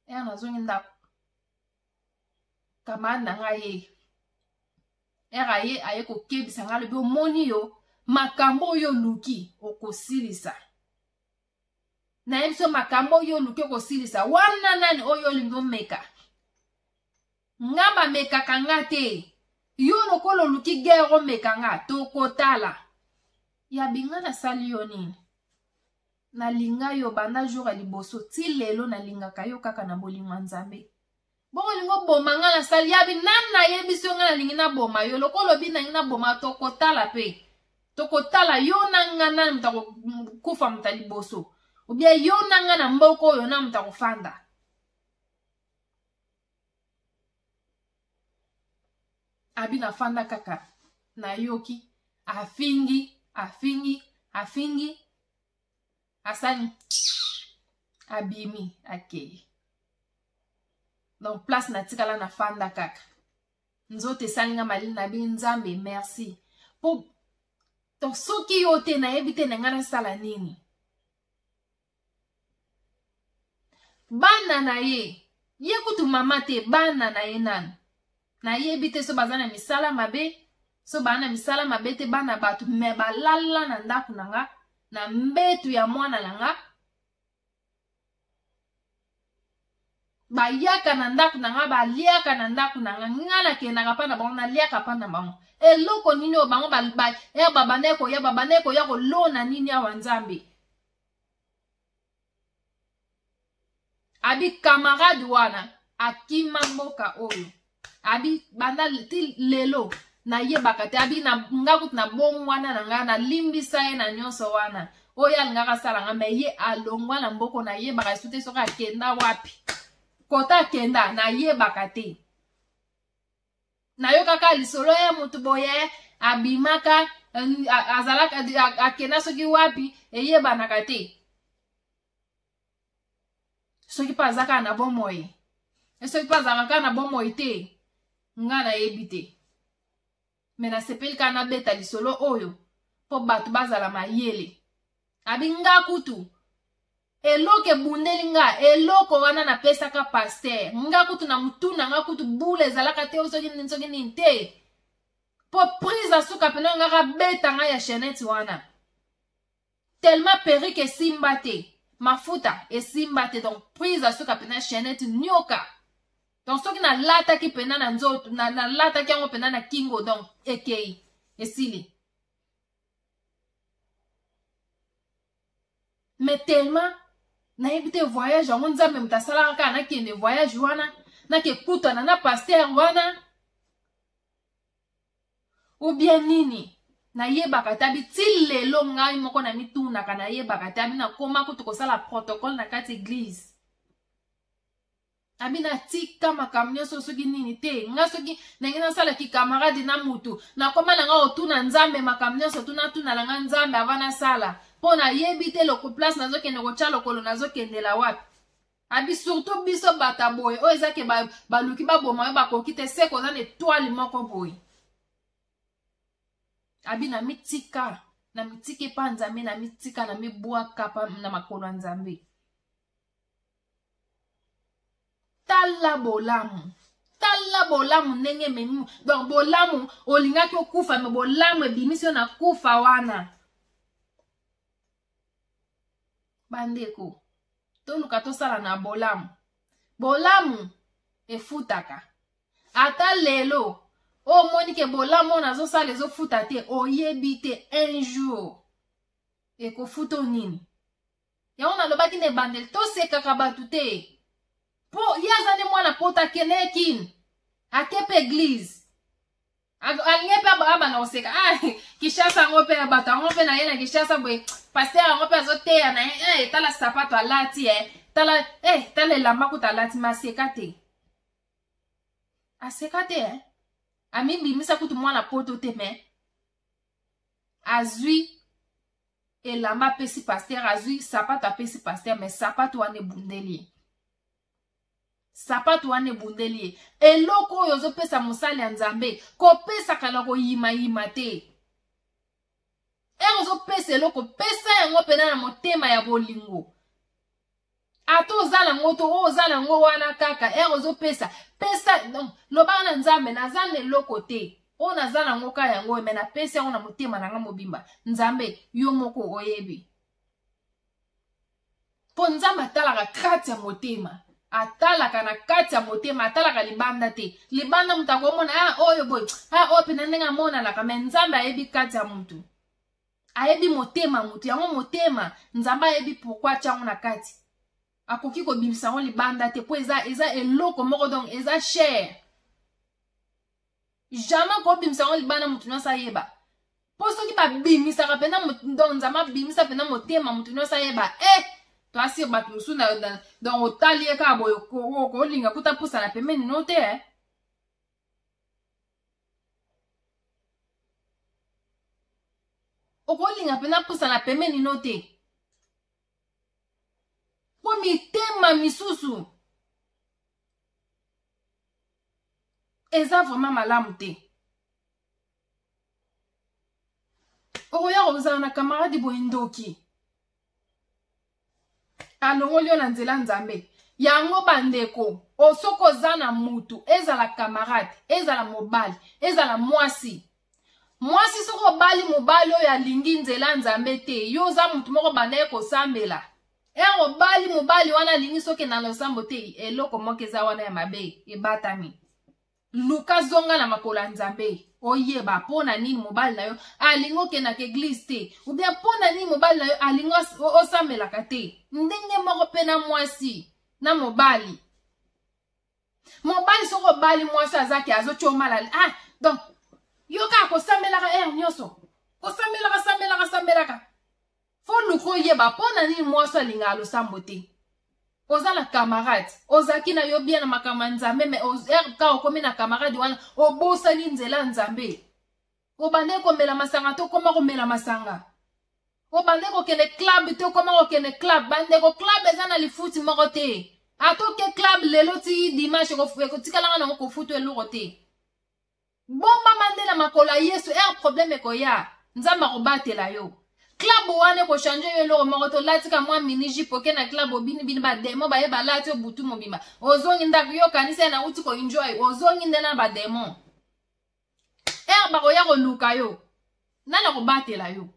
Speaker 1: ere nazongi ndako, camarade na ngai ye ere aye aye kokebisa ngai, alobi omoni yo makambo oyo oluki okosilisa, nayebi so makambo oyo oluki okosilisa wana, nani oyo olingi omeka nga, bamekaka nga te, yo lokola oluki guerre omeka nga, tokotala ya binga nasali yo nini, nalinga yo banda jour ya liboso ti lelo, nalingaka yo kaka na bolingo ya Nzambe, bongo olingi oboma nga, nasali yabi nani nayebisi yo nga nalingi naboma yo, lokola olobi nalingi naboma, tokotala pe tokotala yo na nga nani moto akokufa moto ya liboso, obia yo na nga na mboka oyo na moto akofanda. Abi nafanda kaka nayoki afingi afingi afingi, asali abimi akei. Donc place natikala nafanda kaka, nzoto esali nga malili, nabi Nzambe merci po to soki yo te nayebi te na ngai nasala nini. Bana na ye, ye kutu mama te, bana na ye nanu nayebi te so baza na misala mabe, so baa na misala mabe te, bana bato me balala na ndako na nga na mbetu ya mwana na nga. Bayaka na ndako na nga, baliaka na ndako na nga, nga nakendaka mpa na bango, naliaka mpa na bango. Eloko nini oyo bango babandaki koya, babandaki koya kolona nini awa Nzambe? Abi camarade wana akima mboka oyo, abi banda ti lelo nayebaka te. Abi na nga kutu na bongwana na nga, nalimbisa ye na nyonso wana oyo alingaka asala nga, me ye alongwa na mboko, nayebaka esu te soki akenda wapi, kota akenda nayebaka te. Nayokaka lisolo ya motu boye abimaka, azalaka akenda soki wapi, eyebanaka te soki mpe aza kaka na bomoi, soki mpe azalaka kaka na bomoi te, nga nayebi te. Me nasepeli kaka nabeta lisolo oyo mpo bato bazala mayele. Abi nga kutu eloko ebundeli nga, eloko wana napesaka pasteur, nga kutu na mutu na nga kutu bula ezalaka te, soki nini soki nini te, mpo prise asuka pena nga kabeta nga ya chaînette wana tellement perruque esimba te, mafuta esimba te, donc prise asuka pena chaînette nyoka. Donc soki nalataki pena na nzoto, nalataki yango pena na kingo, donc ekei esili. Mais tellement nayebi te voyage yango Nzambe moto asalaka kaka nakende voyage wana, nakekutana na pasteur wana ou bien nini, nayebaka te. Abi ti lelo ngai moko na mitunaka, nayebaka te. Abi nakoma kutu kosala protocole na kati église. Abi natika makambo nyonso soki nini te, nga soki ndenge nasalaki camarade na mutu, nakoma na nga kotuna Nzambe makambo nyonso, tunatuna na nga Nzambe ava nasala, mpo nayebi te loko place nazokende kotya lokolo, nazokendela wapi. Abi surtout biso bata boye oyo eza ke baluki baboma yo bakoki te, seko oza na etoile moko boye. Abi na mitika, na mitika epa Nzambe, na mitika, na mibwaka na makolo ya Nzambe. Tala bolamu, tala bolamu ndenge ememi. Donc bolamu olingaki okufa, me bolamu ebimisi yo na kufa wana. Bandeko, toluka tosala na bolamu. Bolamu efutaka. Ata lelo omoni ke bolamu oyo nazosala ezofuta te, oyebi te un jour ekofuta nini. Yango nalobaki na ebandeli, tosekaka bato te, mpo ye aza nde mwana poto, akende kini, ake mpe eglise, alingi mpe abanda koseka. Ah, Kishasa yango mpe bato yango mpe na ye na Kishasa boye, paster yango mpe azoteya na ye, eh, tala sapato alati, eh, tala, eh, tala elamba kuta alati. Maseka te, aseka te, eh. Amibimisa kutu mwana poto te, me azwi elamba apesi paster, azwi sapato apesi paster, me sapato wana ebundeli ye, sapato wana ebundeli ye. Eloko oyo ozopesa mosali ya Nzambe, kopesaka na koyimayima te. Ere ozopesa eloko, pesa yango mpena na motema ya bolingo. Ata oza nango to oyo oza nango wana kaka, ere ozopesa, pesa. Donc lobaka na Nzambe, naza na eloko te, oyo naza nango ka yango, me napesi yango na motema na nga mobimba. Nzambe yo moko oyebi, mpo Nzambe atalaka kati ya motema, atalaka na kati ya motema, atalaka libanda te. Libanda moto akomona, ah, oyo boye, ah, oyo mpena ndenge amonanaka, me Nzambe ayebi kati ya motu, ayebi motema motu yango. Motema Nzambe ayebi pourquoi atya yango na kati, akoki kobimisa yango libanda te, mpo eza, eza eloko moko, donc eza cher, jamais kobimisa yango libanda motu nyonso ayeba. Mpo soki babimisaka mpena, donc Nzambe abimisa mpena motema motu nyonso ayeba, eh, toasir bato mosusu, donc otali ye kaka boye, okolinga kuta pusa na pembeni no te, eh. Okolinga mpena pusa na pembeni no te, mpo mitema misusu eza vraiment malamu te. Okoya kozala na kamarade boye, ndoki alongoli yo na nzela Nzambe. Yango bandeko, soki oza na mutu, ezala kamarade, ezala mobali, ezala mwasi, mwasi soki obali mobali oyo alingi nzela Nzambe te, yo oza mutu moko banda ye kosambela. Ere obali mobali wana alingi soki na losambo te, eloko moko eza wana ya mabe ebatami. Luka zonga na makolo ya Nzambe, oyeba mpo na nini mobali na yo alingi okendaka eglise te, ou bien mpo na nini mobali na yo alingi osambelaka te. Ndenge moko mpe na mwasi na mobali. Mobali soki obali mwasi azaki azotya malali, ah donc yo kaka kosambelaka heure nyonso, kosambelaka sambelaka sambelaka. Fo luka oyeba mpo na nini mwasi alingaka losambo te. Oza na camarade, ozalaki na yo bien na makambo ya Nzambe, mais heure ka okomi na camarade wana obosani nzela ya Nzambe. Obandaki komela masanga te, okoma komela masanga. Obandaki kokende club te, okoma kokende club. Bandeko, club eza na lifuti moko te. Ata oke club lelo ti dimanche, ekotikalanga nango kofuta eloko te. Bombama nde na makolo ya Yesu, heure problème ekoya, Nzambe akobatela yo. Club wana ekochange yo eloko moko te. Olatika mwa mini jupe, oke na club, obini bini, bademo baye balati yo butu mobimba, ozongi ndako, yo okanisi ye nauti koenjoy, ozongi nde na bademo. Heure bakoya koluka yo, nani akobatela yo?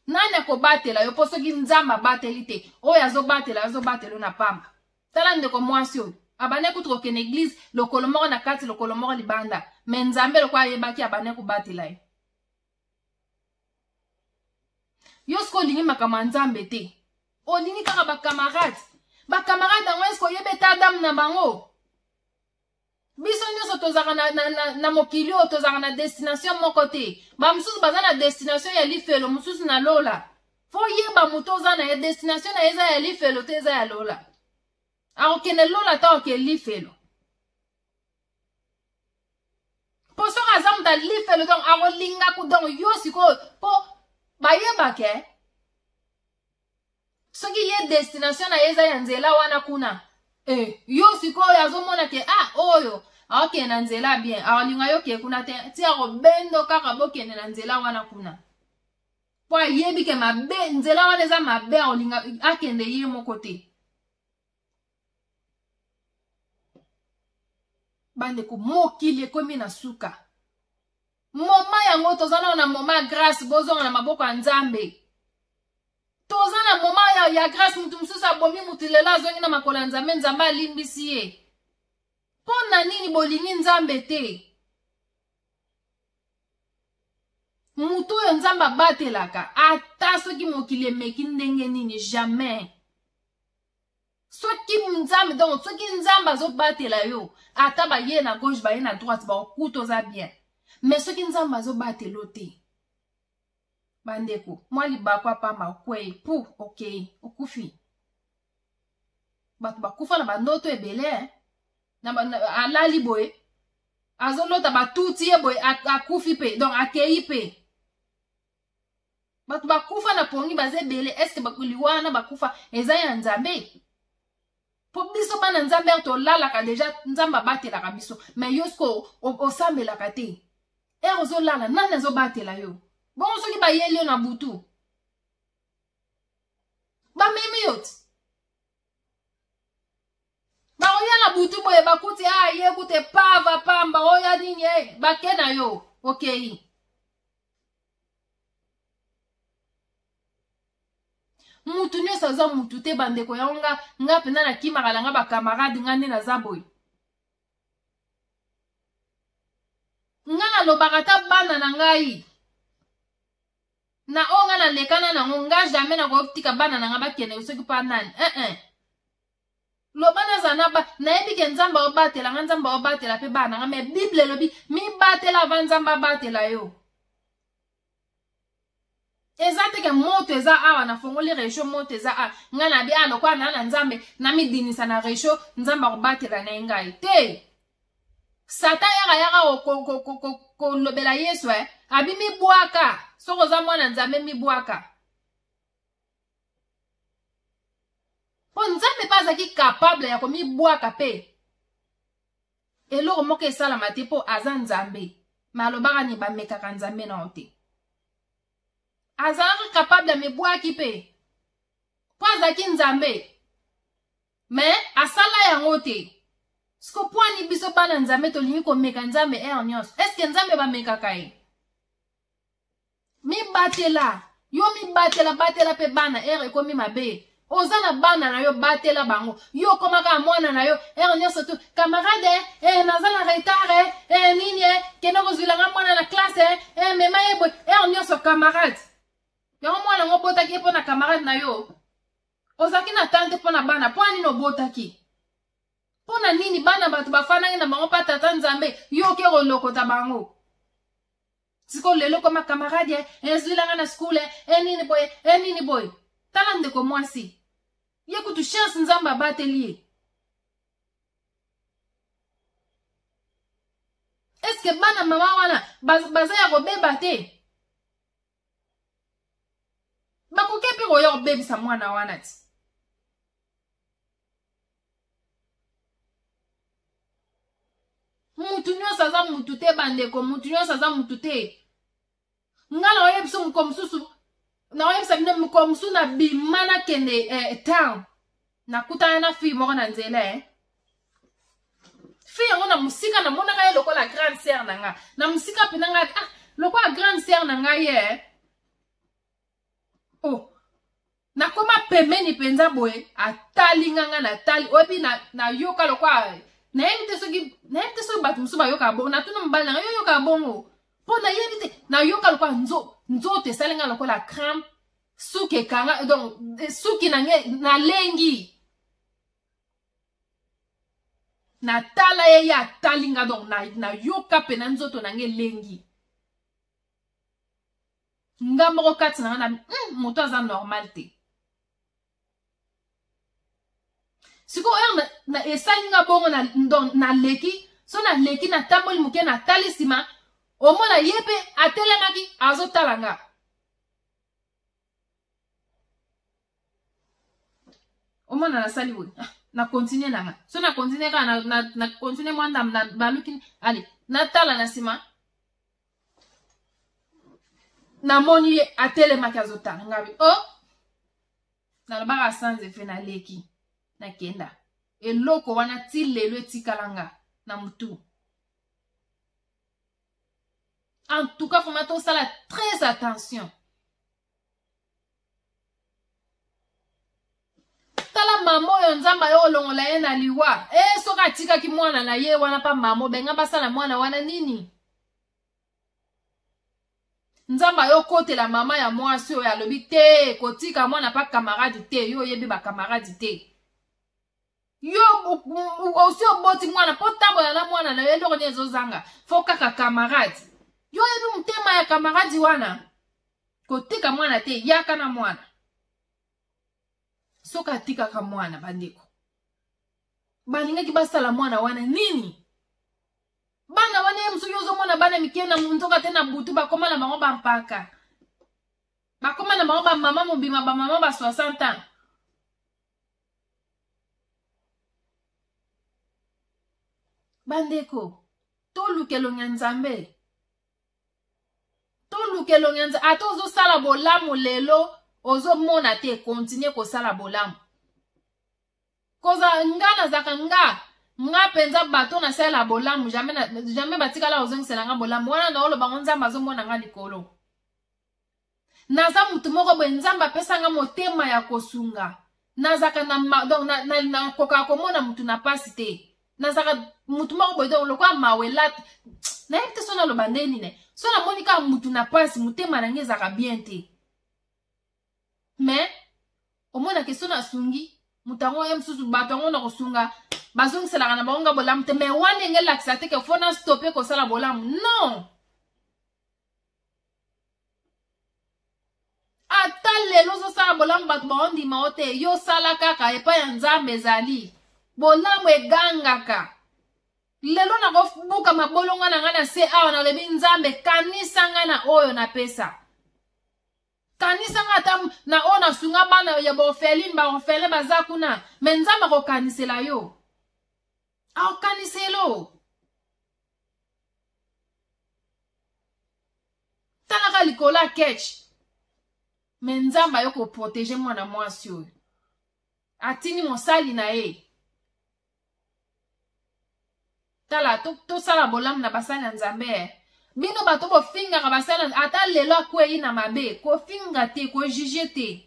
Speaker 1: Nani akobatela yo? Mpo soki Nzambe abateli te, oyo azobatela yo azobatela yo na pamba. Tala ndeko mwasi oyo abandaki kutu kokende eglise lokolo moko na kati, lokolo moko libanda, me Nzambe lokola ayebaki abandaki kobatela ye. Yo soki olingi makambo ya Nzambe te, olingi kaka bakamarade. Bakamarade yango eske oyebi ete Adamu na bango? Biso nyonso tozalaka na, na, na, na mokili oyo, tozalaka na destination moko te. Bamosusu baza na destination ya lifelo, mosusu na lola. Fo yeba moto oza na ye, destination na ye eza ya lifelo te, eza ya lola. Akokende lola ta oke lifelo. Po soki aza moto ya lifelo, donc akolinga ku, donc yo sikoyo po bayebake soki ye destination na ye eza ya nzela wana kuna, yo sikoyo azomona ke ah oyo akokende na nzela bien, akolinga yo ke kuna te, ti akobendo kaka bokende na nzela wana kuna, po ayebi ke mabe nzela wana eza mabe, akolinga akende ye moko te. Bandeko, mokili ekomi na suka. Moma yango toza nao na moma ya grâce, bozonga na maboko ya Nzambe. Toza na moma ya grâce. Mutu mosusu abomi mutu lelo azongi na makolo ya Nzambe, Nzambe alimbisi ye. Mpo na nini bolingi Nzambe te? Mutu oyo Nzambe abatelaka, ata soki mokili emeki ndenge nini, jamais. Soki Nzambe, donc soki Nzambe azobatela yo, ata baye na gauche baye na droite, bakokuta oza bien. Mais soki Nzambe azobatela yo te, bandeko, mwa libaku apamba, okwei pu, okei, okufi. Bato bakufa na bandoto ebele, alali boye azolota batuti ye boye, akufi pe, donc akei pe. Bato bakufa na pongi baza ebele. Eske liwa wana bakufa eza ya Nzambe? Po biso bana Nzambe ere tolalaka deja, Nzambe abatelaka biso. Mais yo siko osambelaka te, ere ozolala nani azobatela yo? Bongo soki bayeli yo na butu, bamemi yo ti bakoya na butu boye, bakuti a ye kute pava pamba oya nini, bake na yo okei. Mutu nyonso aza mutu te, bandeko. Yango nga nga mpenza nakimaka na nga bakamarade. Nga nde naza boye, nga nalobaka ata bana na ngai na oyo nga nalekana nango, nga jamais nakotika bana na nga bakende soki mpa nani. Eh. Loba nazala na ba nayebi ke Nzambe aobatela nga, Nzambe aobatela mpe bana nga. Mais Bible elobi mibatela ava Nzambe abatela yo. Eza te ke moto eza awa, nafongoli réchaud, moto eza awa, nga nabi awa lokola naa na Nzambe, namidinisa na réchaud, Nzambe akobatela na ye ngai te. Satan yaka yaka kolobela Yesu, abi mibwaka, soki oza mwana Nzambe mibwaka. Mpo Nzambe mpe azalaki capable ya komibwaka mpe eloko moko esalama te, mpo aza Nzambe. Me alobaka ni bamekaka Nzambe na yo te. Azalaki capable, amibwaki mpe mpo azalaki Nzambe, me asala yango te. Siko pwani biso bana Nzambe tolingi komeka Nzambe heure nyonso? Eske Nzambe bamekaka ye? Mibatela. Yo mibatela, batela pe bana, ere ekomi mabe. Oza na bana na yo, batela bango. Yo okoma kaka mwana na yo, ere nyonso tu, camarade, naza na retard, nini, kende kozwila nga mwana na classe, mema ye boye, ere nyonso camarade. Yango mwana ngo obotaki ye mpo na camarade na yo. Ozalaki na tante mpo na bana, mpo na nini obotaki? Mpo na nini bana bato bafanaki na bango pa tata Nzambe, yo oke kolokota bango? Siko lelo koma camarade, ezwilanga na school, nini boye, nini boye. Tala ndeko mwasi, ye kutu chance Nzambe abateli ye. Est-ce que bana mama wana baza ya kobeba te? Bakoki mpe koya kobebisa mwana wana ti. Mutu nyonso aza mutu te bandeko, mutu nyonso aza mutu te. Nga na oyebisa moko mosusu, na oyebisa bino moko mosusu na bima nakende town. Nakutana na fille moko na nzela. Fille yango na mosika namonaka ye lokola grande sœur na nga. Na mosika mpe na nga, lokola grande sœur na ngai ye. Oh. Nakoma pembeni mpenza boye, atali nga nga natali, oyebi nayoka lokola nayebi te soki, nayebi te soki bato mosusu bayoka bongo, natuna mobali na nga, yo yoka bongo. Mpo nayebi te, nayoka lokola nzoto esali nga lokola crampe, suki ekanga, donc suki na nge nalengi. Natala ye, ye atali nga, donc nayoka mpe na nzoto na nge elengi. Nga moko kati na nga na, moto aza normal te. Sikoyo oyo esali nga bongo na, donc, naleki, so naleki natamboli moke natali nsima, omona ye mpe atelemaki azotala nga. Omona nasali boye, na continue na nga. So na continue kaka, na continue mwa ndambo, na baluki, allez, natala na nsima. Namoni ye atelemaki azotala nga bi, oh! Nalobaka sans effet, naleki, nakenda. Eloko wana ti lelo etikala nga na mutu. En tout cas, faut maintenant tosala très attention. Tala mama oyo Nzambe ayo olongola ye na liwa. Soki atikaki mwana na ye wana pa mama, benga basala mwana wana nini? Nzambe ayo kotela mama ya mwasi oyo alobi te, kotika mwana pa camarade te, yo oyebi ba camarade te. Yo osi oboti mwana po tambola na mwana na yo eloko nini ezozanga, fo kaka camarade. Yo oyebi motema ya camarade wana. Kotika mwana te, yaka na mwana. Soki atikaka mwana bandeko, balingaki basala mwana wana nini? Bana wana ye mosusu ozomona bana mike na nzoka te na butu bakoma na bango bampaka. Bakoma na bango ba mama mobima, ba mama ba 60 ans. Bandeko, toluka elongi ya Nzambe. Toluka elongi ya Nzambe. Ata ozosala bolamu lelo, ozomona te, continue kosala bolamu. Koza nga nazaka nga, nga penza bato nasala bolamu, jamais na, jamais batikala kozongisela nga bolamu. Wana na oloba ngo Nzambe azomona nga likolo. Naza mutu moko boye, Nzambe apesa nga motema ya kosunga. Nazaka na ma, donc na, na, na koka komona mutu na pasi te. Nazaka mutu moko boye, donc lokola mawelat. Nayebi te so naloba nde nini. So namoni kaka mutu na pasi, motema na ngai ezalaka bien te. Mais omonaka so nasungi moto yango ye mosusu, bato yango na kosunga bazongiselaka na bango nga bolamu te. Mais wana enge elakisa te ke fo na stoppe kosala bolamu. Non! Ata lelo ozosala bolamu bato baondima yo te, yo sala kaka epai ya Nzambe ezali. Bolamu egangaka. Lelo nakobuka mabolonga na ngai na se awa, nalobi Nzambe kanisa ngai na oyo napesa. Kanisa ngai ata na oyo nasunga bana ya baorpheline, baorphelin baza kuna, me Nzambe akokanisela yo. Akokanisela. Talaka likolo ya ketch. Me Nzambe ayo koprotege mwana mwasi oyo. Atindi mosali na ye. Tala, tosala bolamu na basali ya Nzambe. Bino bato bofingaka basala ata lelo akwei na mabe, kofinga te, kojuge te.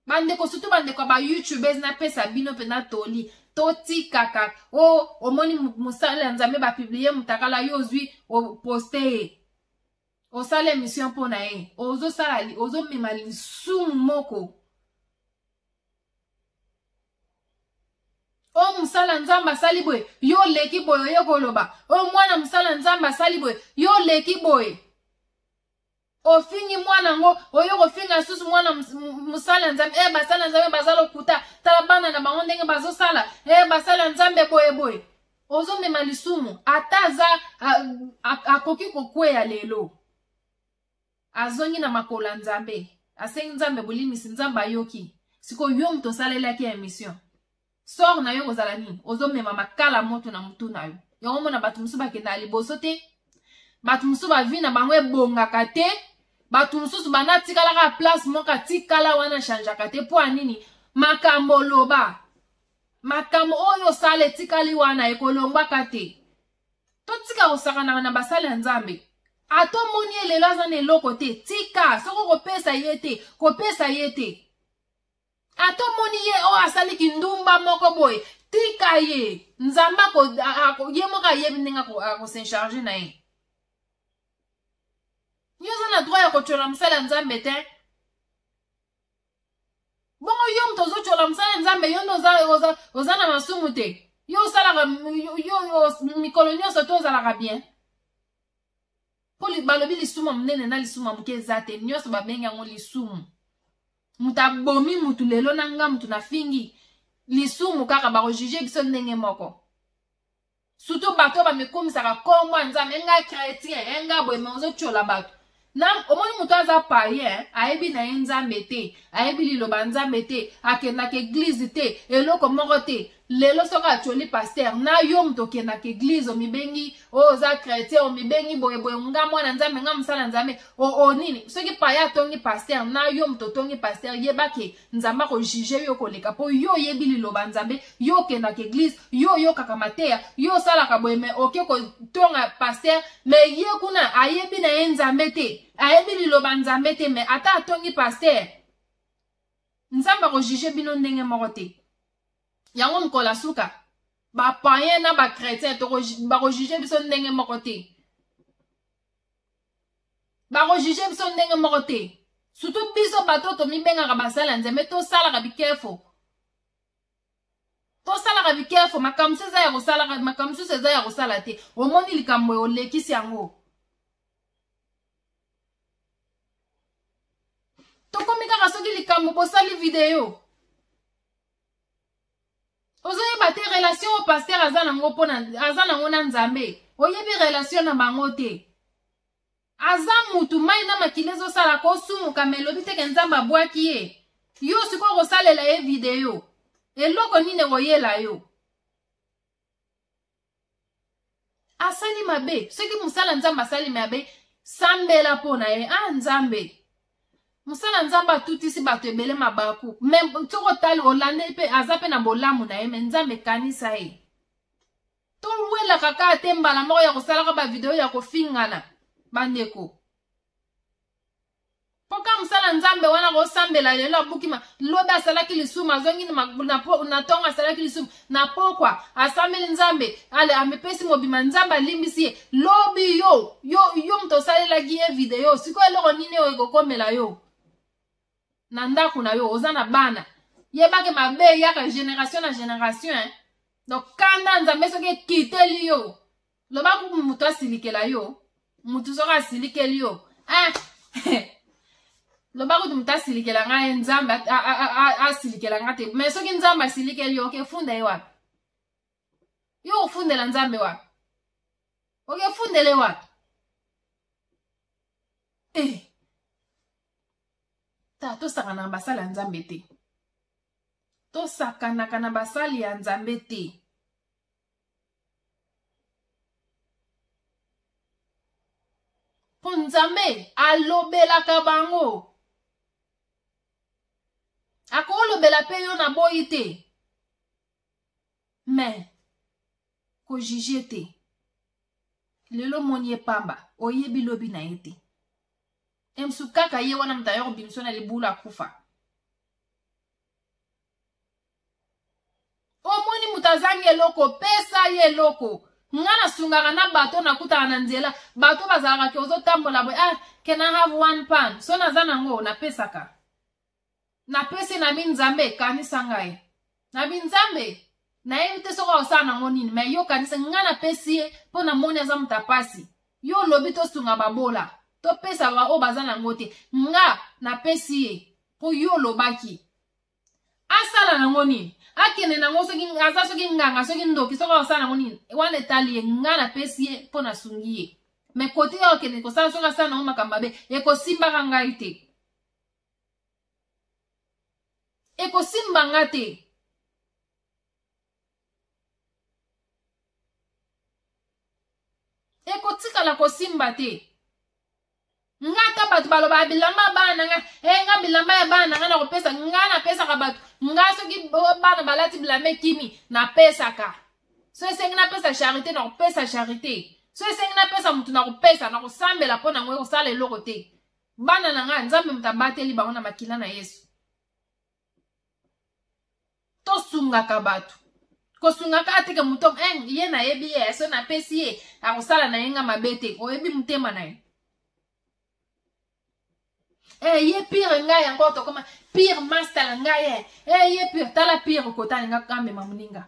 Speaker 1: Bandeko, surtout bandeko ya ba youtubers, napesa bino mpenza toli, totikaka o oh, omoni mosala ya Nzambe bapublie mutakala, yo ozwi oposte ye, osala émission mpo na ye, ozosala ozomema lisumu moko. O mosala Nzambe asali boye, yo oleki boye, oye koloba o mwana mosala Nzambe asali boye, yo oleki boye, ofingi mwana yango, oye kofinga lisusu mwana mosala Nzambe. E basala Nzambe baza lokuta, tala bana na bango ndenge bazosala. E basala Nzambe boye boye, ozomema lisumu. Ata aza akoki kokweya lelo, azongi na makolo ya Nzambe, asengi Nzambe bolimisi, Nzambe ayoki. Sikoyo yo moto osalelaki ya émission, sort na yo kozala nini? Ozomema makala moto na mutu na yo. Yango mona bato mosusu bakendaka liboso te, bato mosusu bavi na bango ebongaka te, bato mosusu bana tikalaka place moko, atikala wana, changeaka te. Mpo ya nini? Makambo oloba, makambo oyo osala etikali wana, ekolongwaka te. Totika kosakanaka na basali ya Nzambe. Ata omoni ye lelo aza na eloko te, tika. Soki okopesa ye te, kopesa ye te. Ata omoni ye oyo asali kindumba moko boye, tika ye. Nzambe ye moko ayebi ndenge akosecharge na ye. Yo oza na droit ya kotyola mosali ya Nzambe te. Bongo yo moto ozotyola mosali ya Nzambe, yo nde oza na masumu te? Yo osalaka yo mikolo nyonso te, ozalaka bien. Mpo balobi lisumu monene na lisumu moke eza te, nyonso babengi yango lisumu. Moto abomi mutu lelo na nga mutu nafingi, lisumu kaka, bakojuge biso ndenge moko. Surtout bato oyo bamikumisaka nkombo ya Nzambe, enga chrétien, enga boye, me ozotyola bato. Na omoni moto aza payen, ayebi na ye Nzambe te, ayebi liloba Nzambe te, akendaka eglize te, eloko moko te. Lelo soki atyoli paster na yo, moto okendaka eglize, omibengi oyo oza chrétien, omibengi boyeboye, nga mwana Nzambe, nga mosala Nzambe, o nini. Soki paya atongi paster na yo, moto otongi paster, yebake Nzambe akojuge yo koleka, mpo yo oyebi liloba Nzambe, yo okendaka eglize, yo oyokaka mateya, yo osalaka boye, me oke kotonga paster. Me ye kuna ayebi na ye Nzambe te, ayebi liloba Nzambe te, me ata atongi paster, Nzambe akojuge bino ndenge moko te. Yango mokolo ya suka, bapayen na bachrétien bakojuge biso ndenge moko te, bakojuge biso ndenge moko te. Surtout biso bato tomibengaka basala ya Nzambe, tosalaka bikefo, tosalaka bikefo. Makambo mosusu eza ya kosalaka, makambo mosusu eza ya kosala te. Omoni likambo olekisi yango. Tokomi kaka soki likambo bosali video, ozoyeba te relation oyo paster aza nango mpona aza nango na Nzambe, oyebi relation na bango te. Aza mutu mai na makili ezosala kosumuka, me elobi teke Nzambe abwaki ye. Yo sikoyo kosalela ye video, eloko nini ekoyela yo? Asali mabe, soki mosala Nzambe asali mabe, sambela mpo na ye. Ah Nzambe, mosala Nzambe atutisi bato ebele mabaku, me soki otali olande mpe aza mpe na bolamu na ye, me Nzambe ekanisa ye. Towelaka kaka te mbala moko ya kosalaka bavideo ya kofingana bandeko, mpo ka mosala Nzambe wana kosambela lelo abuki lobi asalaki lisumu, azongi na ntongo asalaki lisumu, na pokwa asambeli Nzambe, ale amipesi mobima, Nzambe alimbisi ye. Lobi yo yo yo moto osalelaki ye video, sikoyo eloko nini oyo ekokomela yo na ndako na yo? Oza na bana, yebake mabe eyaka génération na génération, hein? Donc kanda Nzambe soki ekiteli yo, loba kuku moto asilikela yo, motu soki asilikeli yo, eh? Loba kutu moto asilikela ngai, Nzambe asilikela nga te. Mais soki Nzambe asilikeli yo, okefunda ye wapi? Yo ofundela Nzambe wapi? Okefundele wapi? Eh. Ta tosakana na basali ya Nzambe te, tosakanaka na basali ya Nzambe te. Mpo Nzambe alobelaka bango, akolobela mpe yo na boyi te, me kojuge te. Lelo moni ye pamba. Oyebi lobi na ye te. Emsu kaka ye wana moto aye kobimisa na libulu akufa. Omoni moto azangi eloko, pesa ye eloko. Nga nasungaka na bato nakutaka na nzela, bato bazalaka ke ozotambola boye, ah, can I have one pan? So naza nango, napesaka. Napesi na bi Nzambe, kanisa ngai. Na bi Nzambe, nayebi te soki akosala nango nini, mais yo kanisa nga napesi ye mpo namoni aza moto ya pasi. Yo olobi tosunga babola, topesa ba oyo baza nango te. Nga napesi ye mpo yo olobaki. Asala nango nini? Akende nango soki aza soki nganga soki ndoki soki akosala nango nini? Wana etali ye, nga napesi ye mpo nasungi ye. Mais kote ya okende kosala soki asala nango makambo mabe, ekosimbaka ngai te. Ekosimba nga te. Ekotikala kosimba te. Nga ata bato balobaka bilamba ya bana na nga, eh, nga bilamba ya bana na nga nakopesa, nga napesaka bato. Nga soki bana balati bilamba ekimi, napesaka. So esengi napesa charité, nakopesa charité. So esengi napesa motu, nakopesa, nakosambela mpo nango ekosala eloko te. Bana na nga, Nzambe moto abateli bango na makila na Yesu. Tosungaka bato. Kosungaka ateke moto, eh, ye nayebi ye, so napesi ye, akosala na ye nga mabe te. Oyebi motema na ye. Eh, ye pire ngai yango tokoma pire master na ngai ye. Eh, ye pire, tala pire kota nga kamema moninga.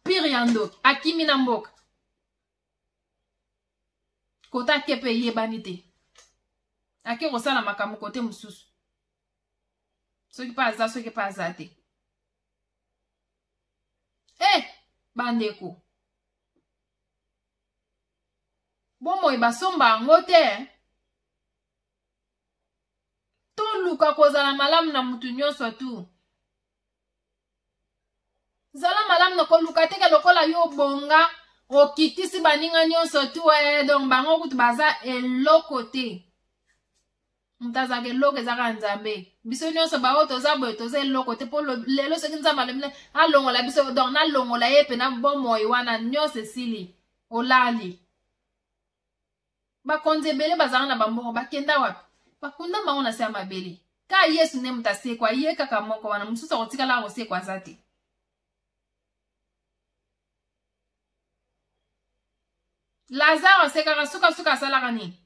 Speaker 1: Pire ya ndoki, akimi na mboka. Kota ake pe eyebani te. Ake kosala makambo kote mosusu. Soki pe aza, soki pe aza te. Eh, bandeko. Bomoi basomba yango te. Toluka kozala malamu na mutu nyonso tu. Zala malamu na koluka teke lokola yo bonga okitisi baninga nyonso tu, eh, donc bango kutu baza eloko te. Moto azalaka eloko ezaka Nzambe. Biso nyonso baoyo toza boye toza eloko te, po lelo soki Nzambe alobi na alongola biso, donc nalongola ye pe na bomoi wana nyonso esili. Olali. Bakonzi ebele bazalaka na bambongo, bakenda wapi? Bakunda bango na se ya mabele. Ka Yesu nde moto asekwa, ye kaka moko wana, mosusu akotikala akosekwa aza te. Lazare asekaka, sukasuka asalaka nini?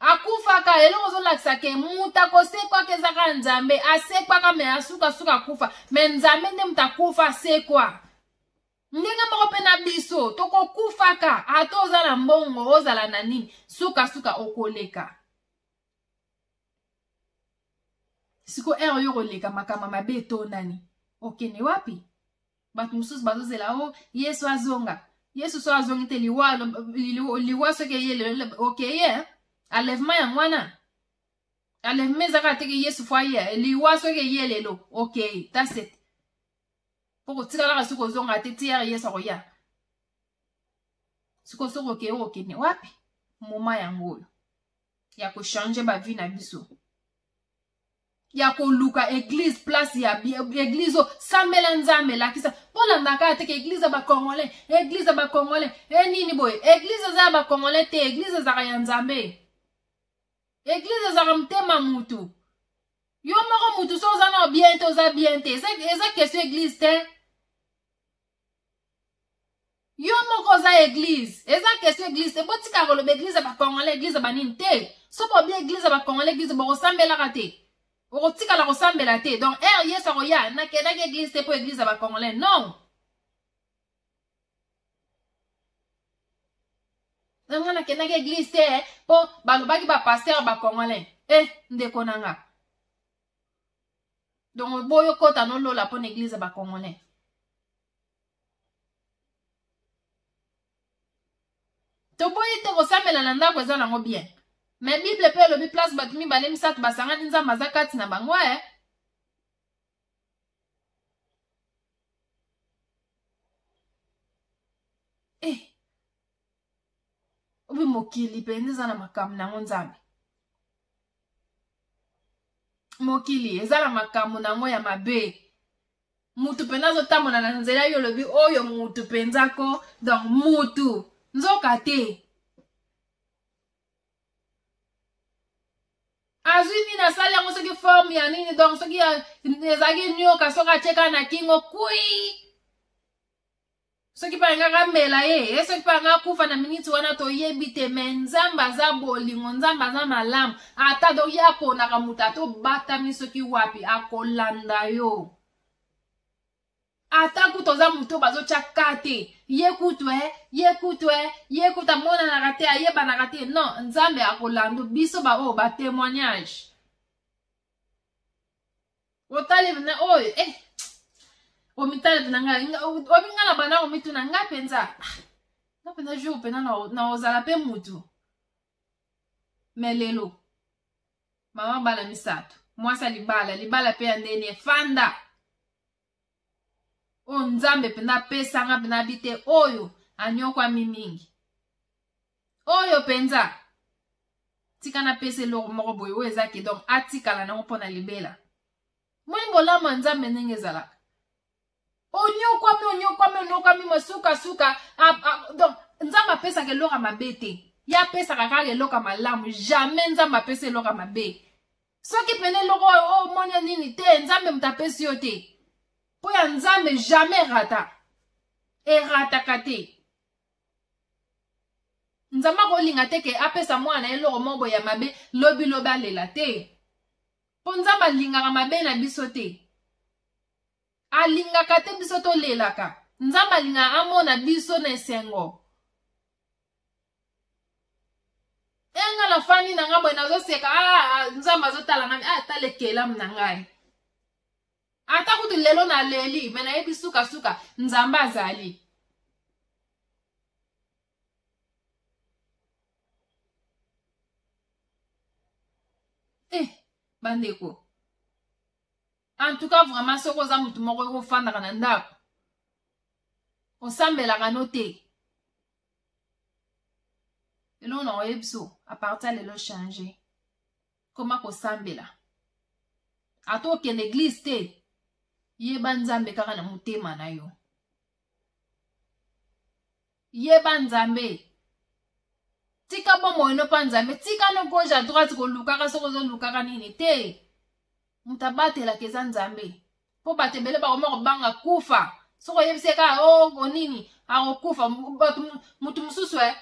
Speaker 1: Akufaka. Eloko ozolakisa ke moto akosekwaka ezaka Nzambe. Asekwaka me asukasuka akufa, me Nzambe nde moto akufa asekwa. Ndenge moko mpe na biso tokokufaka, ata oza na mbongo ozala na nini, sukasuka okoleka. Siko ere oyo koleka makambo mabe etondani, okende wapi? Bato mosusu bazozela o Yesu azonga. Yesu so azongi te, liwa, liwa soki eye lelo okeye, enlèvement yango wana. Enlèvement ezaka te ke Yesu fo aye, liwa soki eye lelo okeye, that's it. Po kotikalaka soki ozonga te ti ere Yesu akoya. Siko soki okeye okende wapi? Moma yango oyo ya kochange ba vie na biso, ya koluka église, place ya église oyo sambela Nzambe, lakisa bolandaka te ke église ya ba Congolais, église ya ba Congolais, e nini boye? Église eza ya ba Congolais te, église ezalaka ya Nzambe. Église ezalaka motema mutu. Yo moko mutu so oza na bien te, oza bien te. Eza question église te. Yo moko oza église. Eza question église te. Botika koloba église ya ba Congolais, église ya ba nini te. So bobi église ya ba Congolais, église bokosambelaka te. Okotikala kosambela te. Donc ere Yesu akoya, nakendaki église te po église ya ba Congolais. Non. Nga nakendaki église te po balobaki ba pasteur ba Congolais. Eh, ndeko na nga. Donc boyo kota no lola po na église ya ba Congolais. Toboyi te kosambela na ndako eza nango bien. Mais Bible pe elobi place bato mibale misato basangani Nzambe aza kati na bango, eh. Eh. Obi mokili mpenza eza na makambo nango Nzambe. Mokili eza na makambo nango ya mabe. Mutu mpenza azotambola na nzela yo olobi oyo mutu mpenza ko, donc mutu nzoka te. Azwi nini, asali yango soki forme ya nini, donc soki ezalaki nioka, soki atieka na kingo kui, soki mpe alingaka amela ye ye, soki mpe alingaka akufa na miniti wana, toyebi te. Me Nzambe aza bolingo, Nzambe aza malamu. Ata donc ye aponaka moto, ata obatami soki wapi, akolanda yo. Ata kutu oza moto bazotya ka te, ye kutu e, ye kutu e, ye kutu amonanaka te, ayebanaka te, non, Nzambe akolanda biso. Baoyo batémoignage otali na oyo eh, omitali na ngai, obi ngai na banda komituna ngai mpenza, ah, nga mpenza jour mpenza na ozala mpe mutu. Me lelo mama bana misato, mwasi ya libala, libala mpe ya ndeni efanda oyo Nzambe mpenza apesanga mpenza bi te, oyo anyokwami mingi, oyo mpenza tika napesa eloko moko boye oyo eza ke donc atikala nango mpo na libela. Moi bolamu ya Nzambe ndenge ezalaka, onyokwami, onyokwami, onyokwami, masukasuka donc Nzambe apesaka eloko ya mabe te, ye apesaka kaka eloko ya malamu. Jamais Nzambe apesa eloko ya mabe. Soki pene eloko oyo omoni nini te, Nzambe moto apesi yo te, mpo ya Nzambe jamais rata, erataka te. Nzambe akolinga te ke apesa mwana eloko moko boye ya mabe, lobilobi alela te, mpo Nzambe alingaka mabe na biso te, alingaka te biso tolelaka. Nzambe alingaka amona biso na esengo. Enga nafandi na ngai boye, nazoseka, ah, ah, Nzambe azotala ngai, ah, tala ekelamu na ngai. Ata kutu lelo naleli, me nayebi sukasuka Nzambe azali. Eh, bandeko, en tout cas vraiment, soki oza motu moko ekofandaka na ndako, osambelaka no te, eloko na oyebi so, à partir lelo change, koma kosambela. Ata okende eglise te, yeba Nzambe kaka na motema na yo, yeba Nzambe, tika bomoi no mpa Nzambe, tika no gauche à droite kolukaka soki ozolukaka nini te. Moto abatelaka eza Nzambe, mpo bato ebele bakoma kobanga kufa. Soki oyebisi ye kaka o oh, nini, akokufa. Bato motu mosusu e,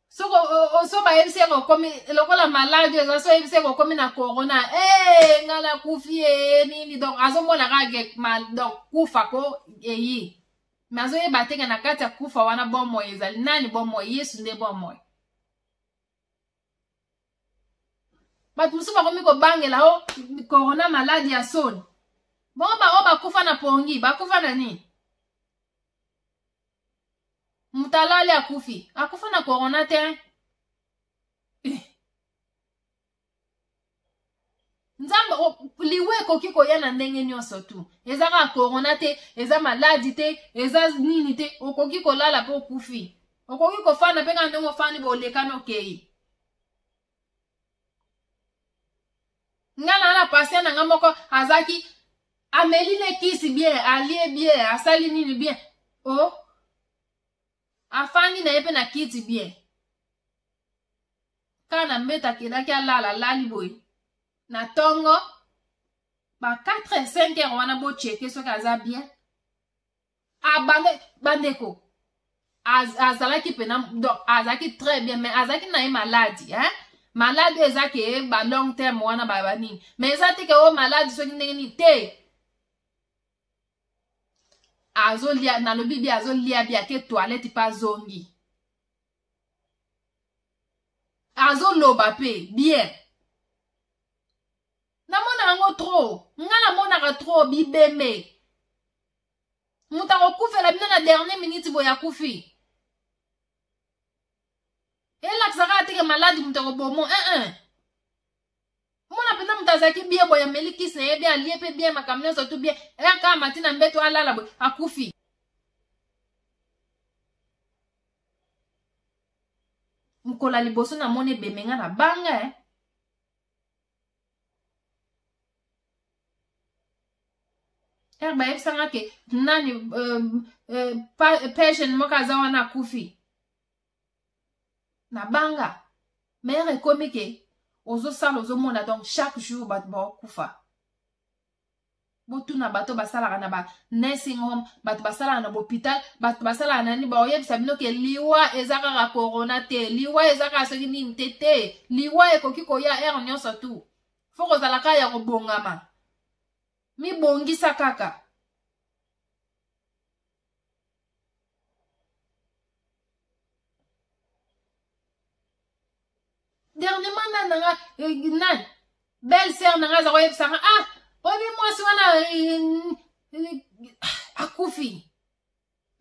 Speaker 1: soko so bayebisi ye kokomi lokola maladi eza, so oyebisi ye kokomi na corona, e ngai nakufi e nini, donc azomona kaka donc kufa ko eyi, me azoyeba teke na kati ya kufa wana bomoi ezali. Nani bomoi? Yesu nde bomoi. Bato mosusu bakomi kobangela o oh, corona, maladi ya soni. Bongo baoyo bakufa na pongi, bakufa na nini? Moto alali akufi, akufa na corona te, eh. Nzambe, liwa ekoki koya na ndenge nyonso tu. Eza kaka corona te, eza maladi te, eza nini te. Okoki kolala mpe okufi, okoki kofanda mpe kaka ndenge ofandi bolekani okei. Nga na na patient na nga moko azalaki ameli ne kisi bien, alie bien, asali nini bien, o oh, afandi na ye mpe na kiti bien, kaka na mbeto akendaki alala, alali boye na ntongo ba 4 5 heures wana, bocheke soki aza bien. Abanda bandeko, azalaki mpena donc azalaki très bien, mais azalaki na ye maladi, hein? Maladi oyo eza ke ba long terme wana banini, mais eza te ke oyo maladi soki ndenge nini te. Azolia, nalobi bi azolia bi ake toilette mpe azongi, azoloba mpe bien. Namona yango trop, nga namonaka trop bibembe, moto akokufela bino na dernier minute boye akufi. Elakisa kaka teke maladi moto akobomo eh, eh. Mona mpenza moto azalaki bien boye, ameli kisi na ye bien, alie mpe bien, makambo nyonso tu bien, eyaka amati na mbeto alala boye akufi. Mokolo ya liboso namoni ebembe, nga na banga eh. Ere bayebisanga ke nani patient moko aza wana akufi, na banga. Mere ekomi ke ozosala ozomona donc chaque jour bato baokufa. Botuna bato basalaka na ba nursing home, bato basalaka na bopital, bato basalaka na nini, baoyebisa bino ke liwa eza kaka corona te, liwa eza kaka soki nini te te, liwa ekoki koya heure nyonso tu. Fo kozala kaka ya kobongama, mibongisa kaka. Dernièrement nani nanga nani belle sœur nanga aza koyebisa nga, ah oyebi mwasi wana akufi.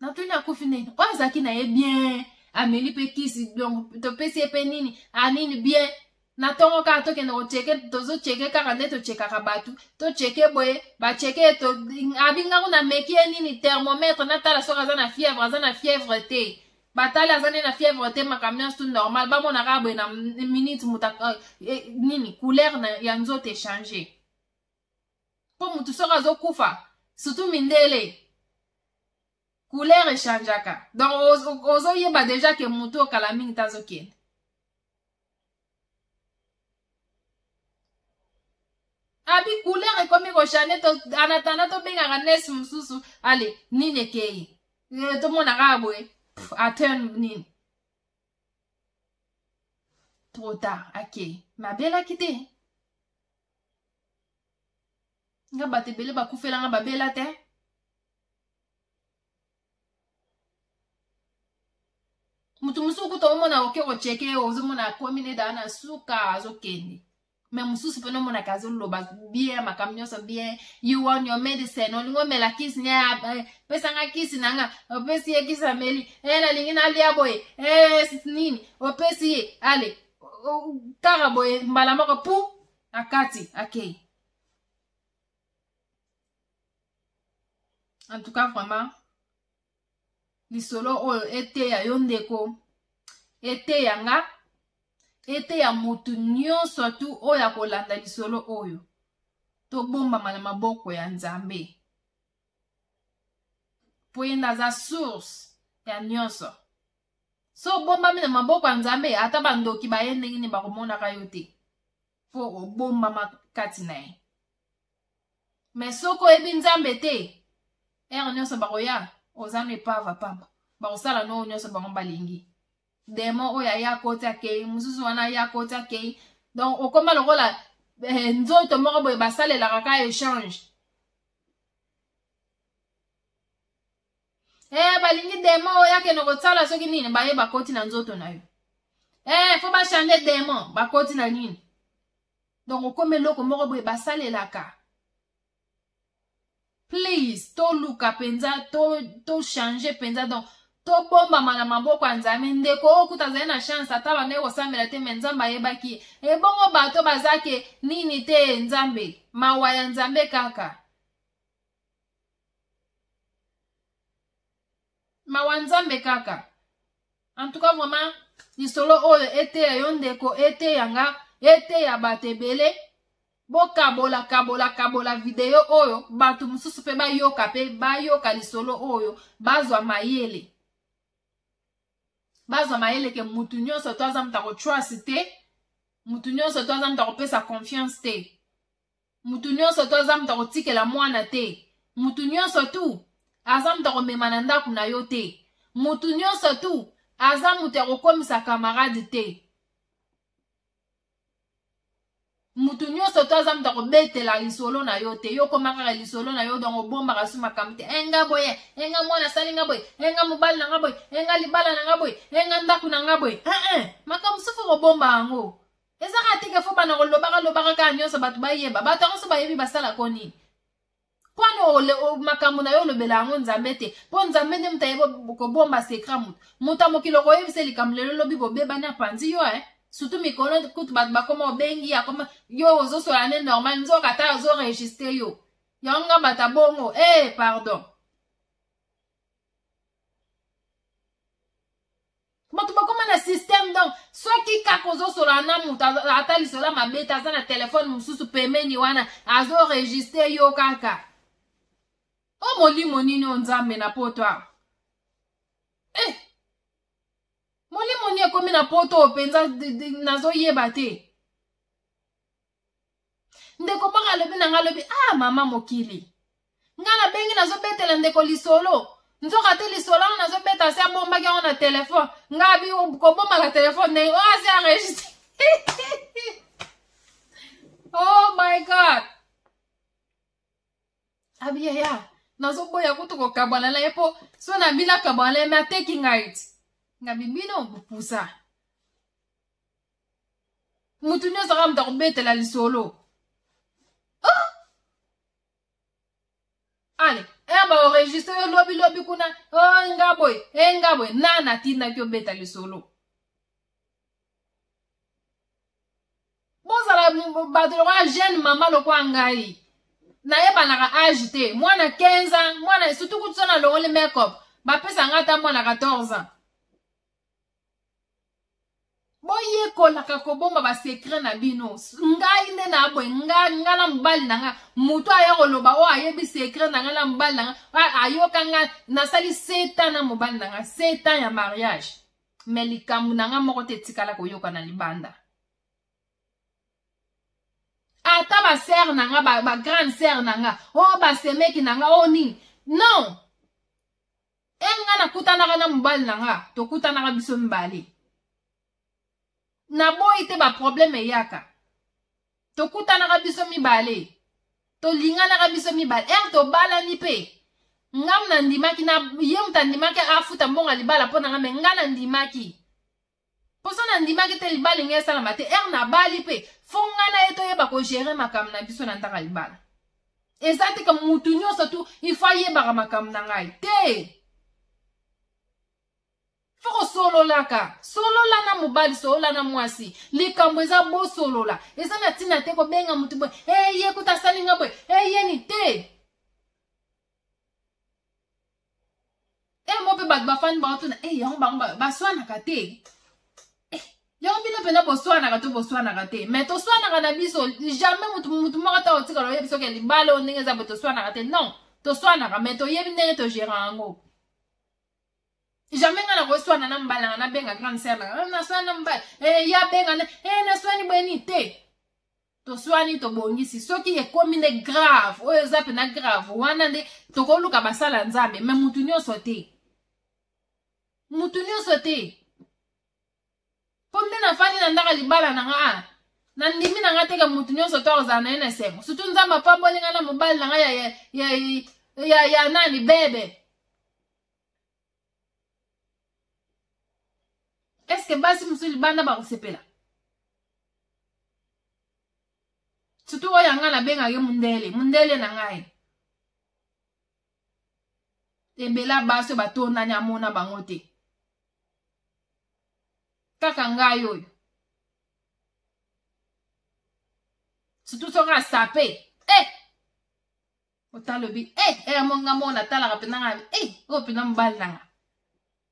Speaker 1: Natuni akufi nini? Oyo azalaki na ye bien, ameli mpe kisi, donc topesi ye mpe nini anini bien. Na ntongo kaka tokende kocheke, tozocheke kaka nde tochekaka bato, tocheke boye bacheke ye, abingango na meki ye nini thermomètre, natala soki aza na fièvre. Aza na fièvre te, batali aza nde na fièvre te, makambo nyonso tout normal. Bamona kaka boye na minute moto nini couleur ya nzoto echange, mpo motu soki azokufa, surtout mindele, couleur echangeaka. Donc ozoyeba deja ke motu okala mingi te azokende. Abi couleur ekomi kochange, anatanda tobengaka nesi mosusu, ale nini ekei, tomona kaka boye aterne nini, trop tard akei. Me abelaki te. Nga bato ebele bakufelanga babela te. Moto mosusu kuta omona oke kocheke, ozomona akomi nde daa na suka azokende. Me mosusu mpena omonaka azoloba bien, makambo nyonso bien. You want your medicine, olingi omela kisi ne, pesanga kisi na nga, opesi ye kisi ameli. Nalingi nalia boye, nini, opesi ye, ale kaka boye mbala moko pu akati akei. En tout cas vraiment lisolo oyo eteya yo ndeko, eteya nga, eteya motu nyonso tu oyo akolanda lisolo oyo. Tobombama na maboko ya Nzambe, po ye nde aza source ya nyonso. So obombami na maboko ya Nzambe, ata bandoki baye ndenge nini bakomonaka yo te, po obombama kati na ye. Me soki oyebi Nzambe te, ere nyonso bakoya, oza no epava pamba, bakosala no nyonso bango balingi. Demo oyo aya akoti akei, mosusu wana aya akoti akei, donc okoma lokola nzoto moko boye basalelaka ka échange. Balingi demo oyo akende kosala soki nini, baye bakoti na nzoto na yo. Fo bachange demo, bakoti na nini, donc okoma eloko moko boye basalelaka. Please toluka mpenza tochange mpenza, donc tobombama na maboko ya Nzambe. Ndeko oyo kuta azali na chance, ata bandeki kosambela te, me Nzambe ayebaki ye. Ebongo bato bazake nini te, Nzambe, mawa ya Nzambe kaka, mawa Nzambe kaka. En tout cas vraiment lisolo oyo eteya yo ndeko, eteya nga, eteya bato ebele. Bokabola kabola kabola video oyo, bato mosusu mpe bayoka, mpe bayoka lisolo oyo, bazwa mayele, bazwa mayele ke mutu nyonso to aza moto akotrust te, mutu nyonso to aza moto akopesa confiance te, mutu nyonso to aza moto akotikela mwana te, mutu nyonso tu aza moto akomema na ndako na yo te, mutu nyonso tu aza moto akokomisa camarade te, mutu nyonso to aza moto akobetela lisolo na yo te. Yo okoma kaka lisolo na yo, donc obombaka su makambo te. Enga boye, enga mwana asali nga boye, enga mobali na nga boye, enga libala na nga boye, enga ndako na nga boye. Makambo sufu kobomba yango eza kaka te ke fo bana kolobaka lobaka kaka nyonso bato bayeba. Bato yango so bayebi basalako nini? Mpona makambo na yo olobela yango Nzambe te, mpo Nzambe nde moto ayebi kobomba secret. Moto ya mokili okoyebisa likambo lelo, lobi bobebani, apanzi yo. Surtout mikolo kutu bato bakoma obengi, akoma yo ozosola nde normal, nzoka ata azoregistre yo. Yango nga bato abongo, pardon, bato bakoma na système. Donc soki kaka ozosola na moto, ata lisolo mabe te, aza na telefone mosusu pembeni wana azoregistre yo kaka. O molimo nini o Nzambe na poto awa? Molimo nini ekomi na poto oyo mpenza nazoyeba te. Ndeko moko alobi na ngai, alobi, ah mama mokili, ngai nabengi nazobetela ndeko lisolo, nzoka te lisolo yango nazobeta asi abombaki yango na telefone. Ngai abi kobombaka telefone ndenge oyo asi enregistre. Oh my God, abi yaya, nazoboya kutu kokabwana na ye, mpo so na bino akabwana na ye, me ateki ngai ti ngabi bino bopusa mutu nyonso kaka moto akobetela lisolo. Oh! Ale e baenregistre yo lobi lobi kuna, oh, nga boye e nga boye, nana atindaki obeta lisolo. Bozala bato lokola jeune mama lokola ngai, nayebanaka age te, mwana 15 ans, mwana surtout kutu so nalongoli makeup bapesa ngai ata mwana 14 ans. Boyekolaka kobomba basekret na bino. Ngai nde na boye, nga nga na mobali na nga, moto aya koloba oyo ayebi sekret na ngai na mobali na nga, ayoka nga nasali 7 ans na mobali na nga, 7 ans ya mariage, me likambo na nga moko te etikala koyoka na libanda. Ata basere na nga, bagrande ba sere na nga, oyo basemeki na nga, oyo nini, non. E nga nakutanaka na mobali na nga, tokutanaka biso mibale, naboyi te baprobleme eyaka, tokutanaka biso mibale, tolinganaka biso mibale, ere tobalani mpe ngam nandimaki na ye, moto andimaki afuta mbongo ya libala mpo na nga, me nga nandimaki mposo nandimaki te libala ngai esalama te. Ere nabali mpe fo nga na ye toyeba kogere makambo na biso na ndako ya libala. Eza te ke mutu nyonso tu ifo ayebaka makambo na ngai te. Fo kosololaka, solola na mobali, solola na mwasi, likambo eza bosolola. Eza na ntina te kobenga mutu boye, e ye kuta asali nga boye, e yeni te. E mo mpe bato bafandi baotuna, e yango bango baswanaka te, e yango bino mpena boswanaka to boswanaka te? Mais toswanaka na biso jamais. Mutu moko ata otikala oyebi soki libala oyo ndenge eza boye toswanaka te. Non, toswanaka, mais toyebi ndenge togera yango. Jamais nga nakoswana na mobali nanga nabenga grande sœur nanga, naswana na mobali, ye abenga, naswani bweni te. Toswani, tobongisi. Soki ekomi nde grave, oyo eza mpena grave, wana nde tokoluka basala Nzambe, me mutu nyonso te, mutu nyonso te. Mpo nde nafandi na ndaka libala na nga, ah, nandimi na nga teke mutu nyonso to akozala na ye na esengo. Surtout Nzambe apamboli nga na mobali na nga ya, ya, ya, ya, ya nani bebe. Eske basi mosusu libanda bakosepela? Surtout oyo nga nabengaki mundele, mundele na ngai. Ebela basi oyo batondani amona bango te, kaka ngai oyo. Surtout soki asape, eh! Otalobi, eh, eh, monga moko natalaka mpenza ngai, eh, oyo mpenza mobali nanga,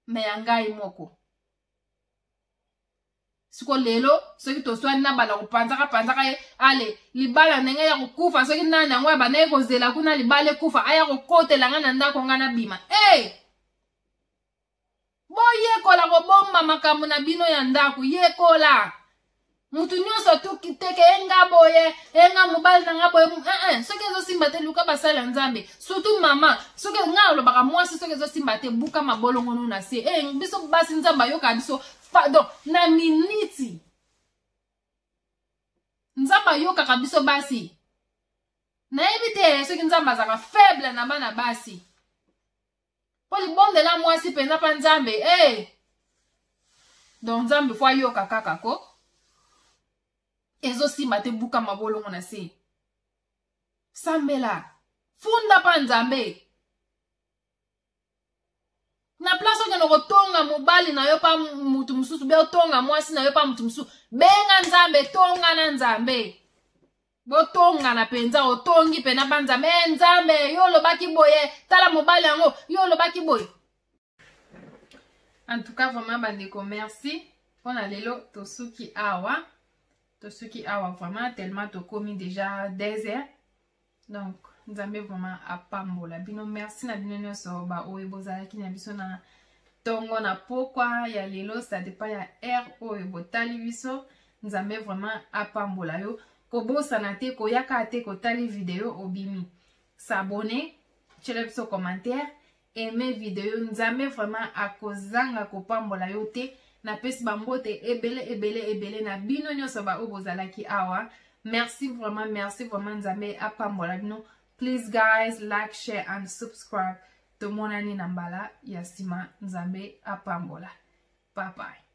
Speaker 1: me ya ngai moko. Siko lelo soki toswani na banda kopanzaka panzaka ye, ale libala ndenge ya kokufa. Soki nani yango abandaki kozela kuna libala ekufa, aya kokotela ngai na ndako, ngai nabima. Hey! Boyekola kobomba makambo na bino ya ndako. Yekola mutu nyonso teke enga boye, enga mobali na nga boye. Eh, eh, soki ezosimba te, luka basali ya Nzambe. Surtout mama, soki nga alobaka mwasi, soki ezosimba te, buka mabolongo na se. Eh, biso basi Nzambe ayoka biso donc na miniti Nzambe ayokaka biso basi. Nayebi te soki Nzambe azalaka faible na bana basi, mpo libondela mwasi mpenza mpa Nzambe, eh! Donc Nzambe fo ayoka kaka ko ezosimba te, buka mabolongo na se, sambela, funda mpa Nzambe. Na place okende kotonga mobali na yo mpa mutu mosusu, be otonga mwasi na yo mpa mutu mosusu, benga Nzambe, tonga na Nzambe, botongana mpenza. Otongi mpena mpa Nzambe, e Nzambe, yo olobaki boye, tala mobali yango, yo olobaki boye. En tout cas vraiment bandeko, merci mpona lelo. Tosuki awa, tosuki awa vraiment, tellement tokomi déjà 2 heures. Donc Nzambe vraiment apambola bino. Merci na bino nyonso baoyo bozalaki na biso na ntongo na pokwa ya lelo, ça dépend ya heure oyo botali biso. Nzambe vraiment apambola yo. Kobosana te koyaka te kotali video obimi. S'abonner, tiela biso commentaire, aime video. Nzambe vraiment akozanga kopambola yo te. Napesi bambote ebele ebele ebele na bino nyonso baoyo bozalaki awa. Merci vraiment, merci vraiment. Nzambe apambola bino. Please guys, like, share and subscribe. Tomonani na mbala ya nsima. Nzambe apambola. Bye bye.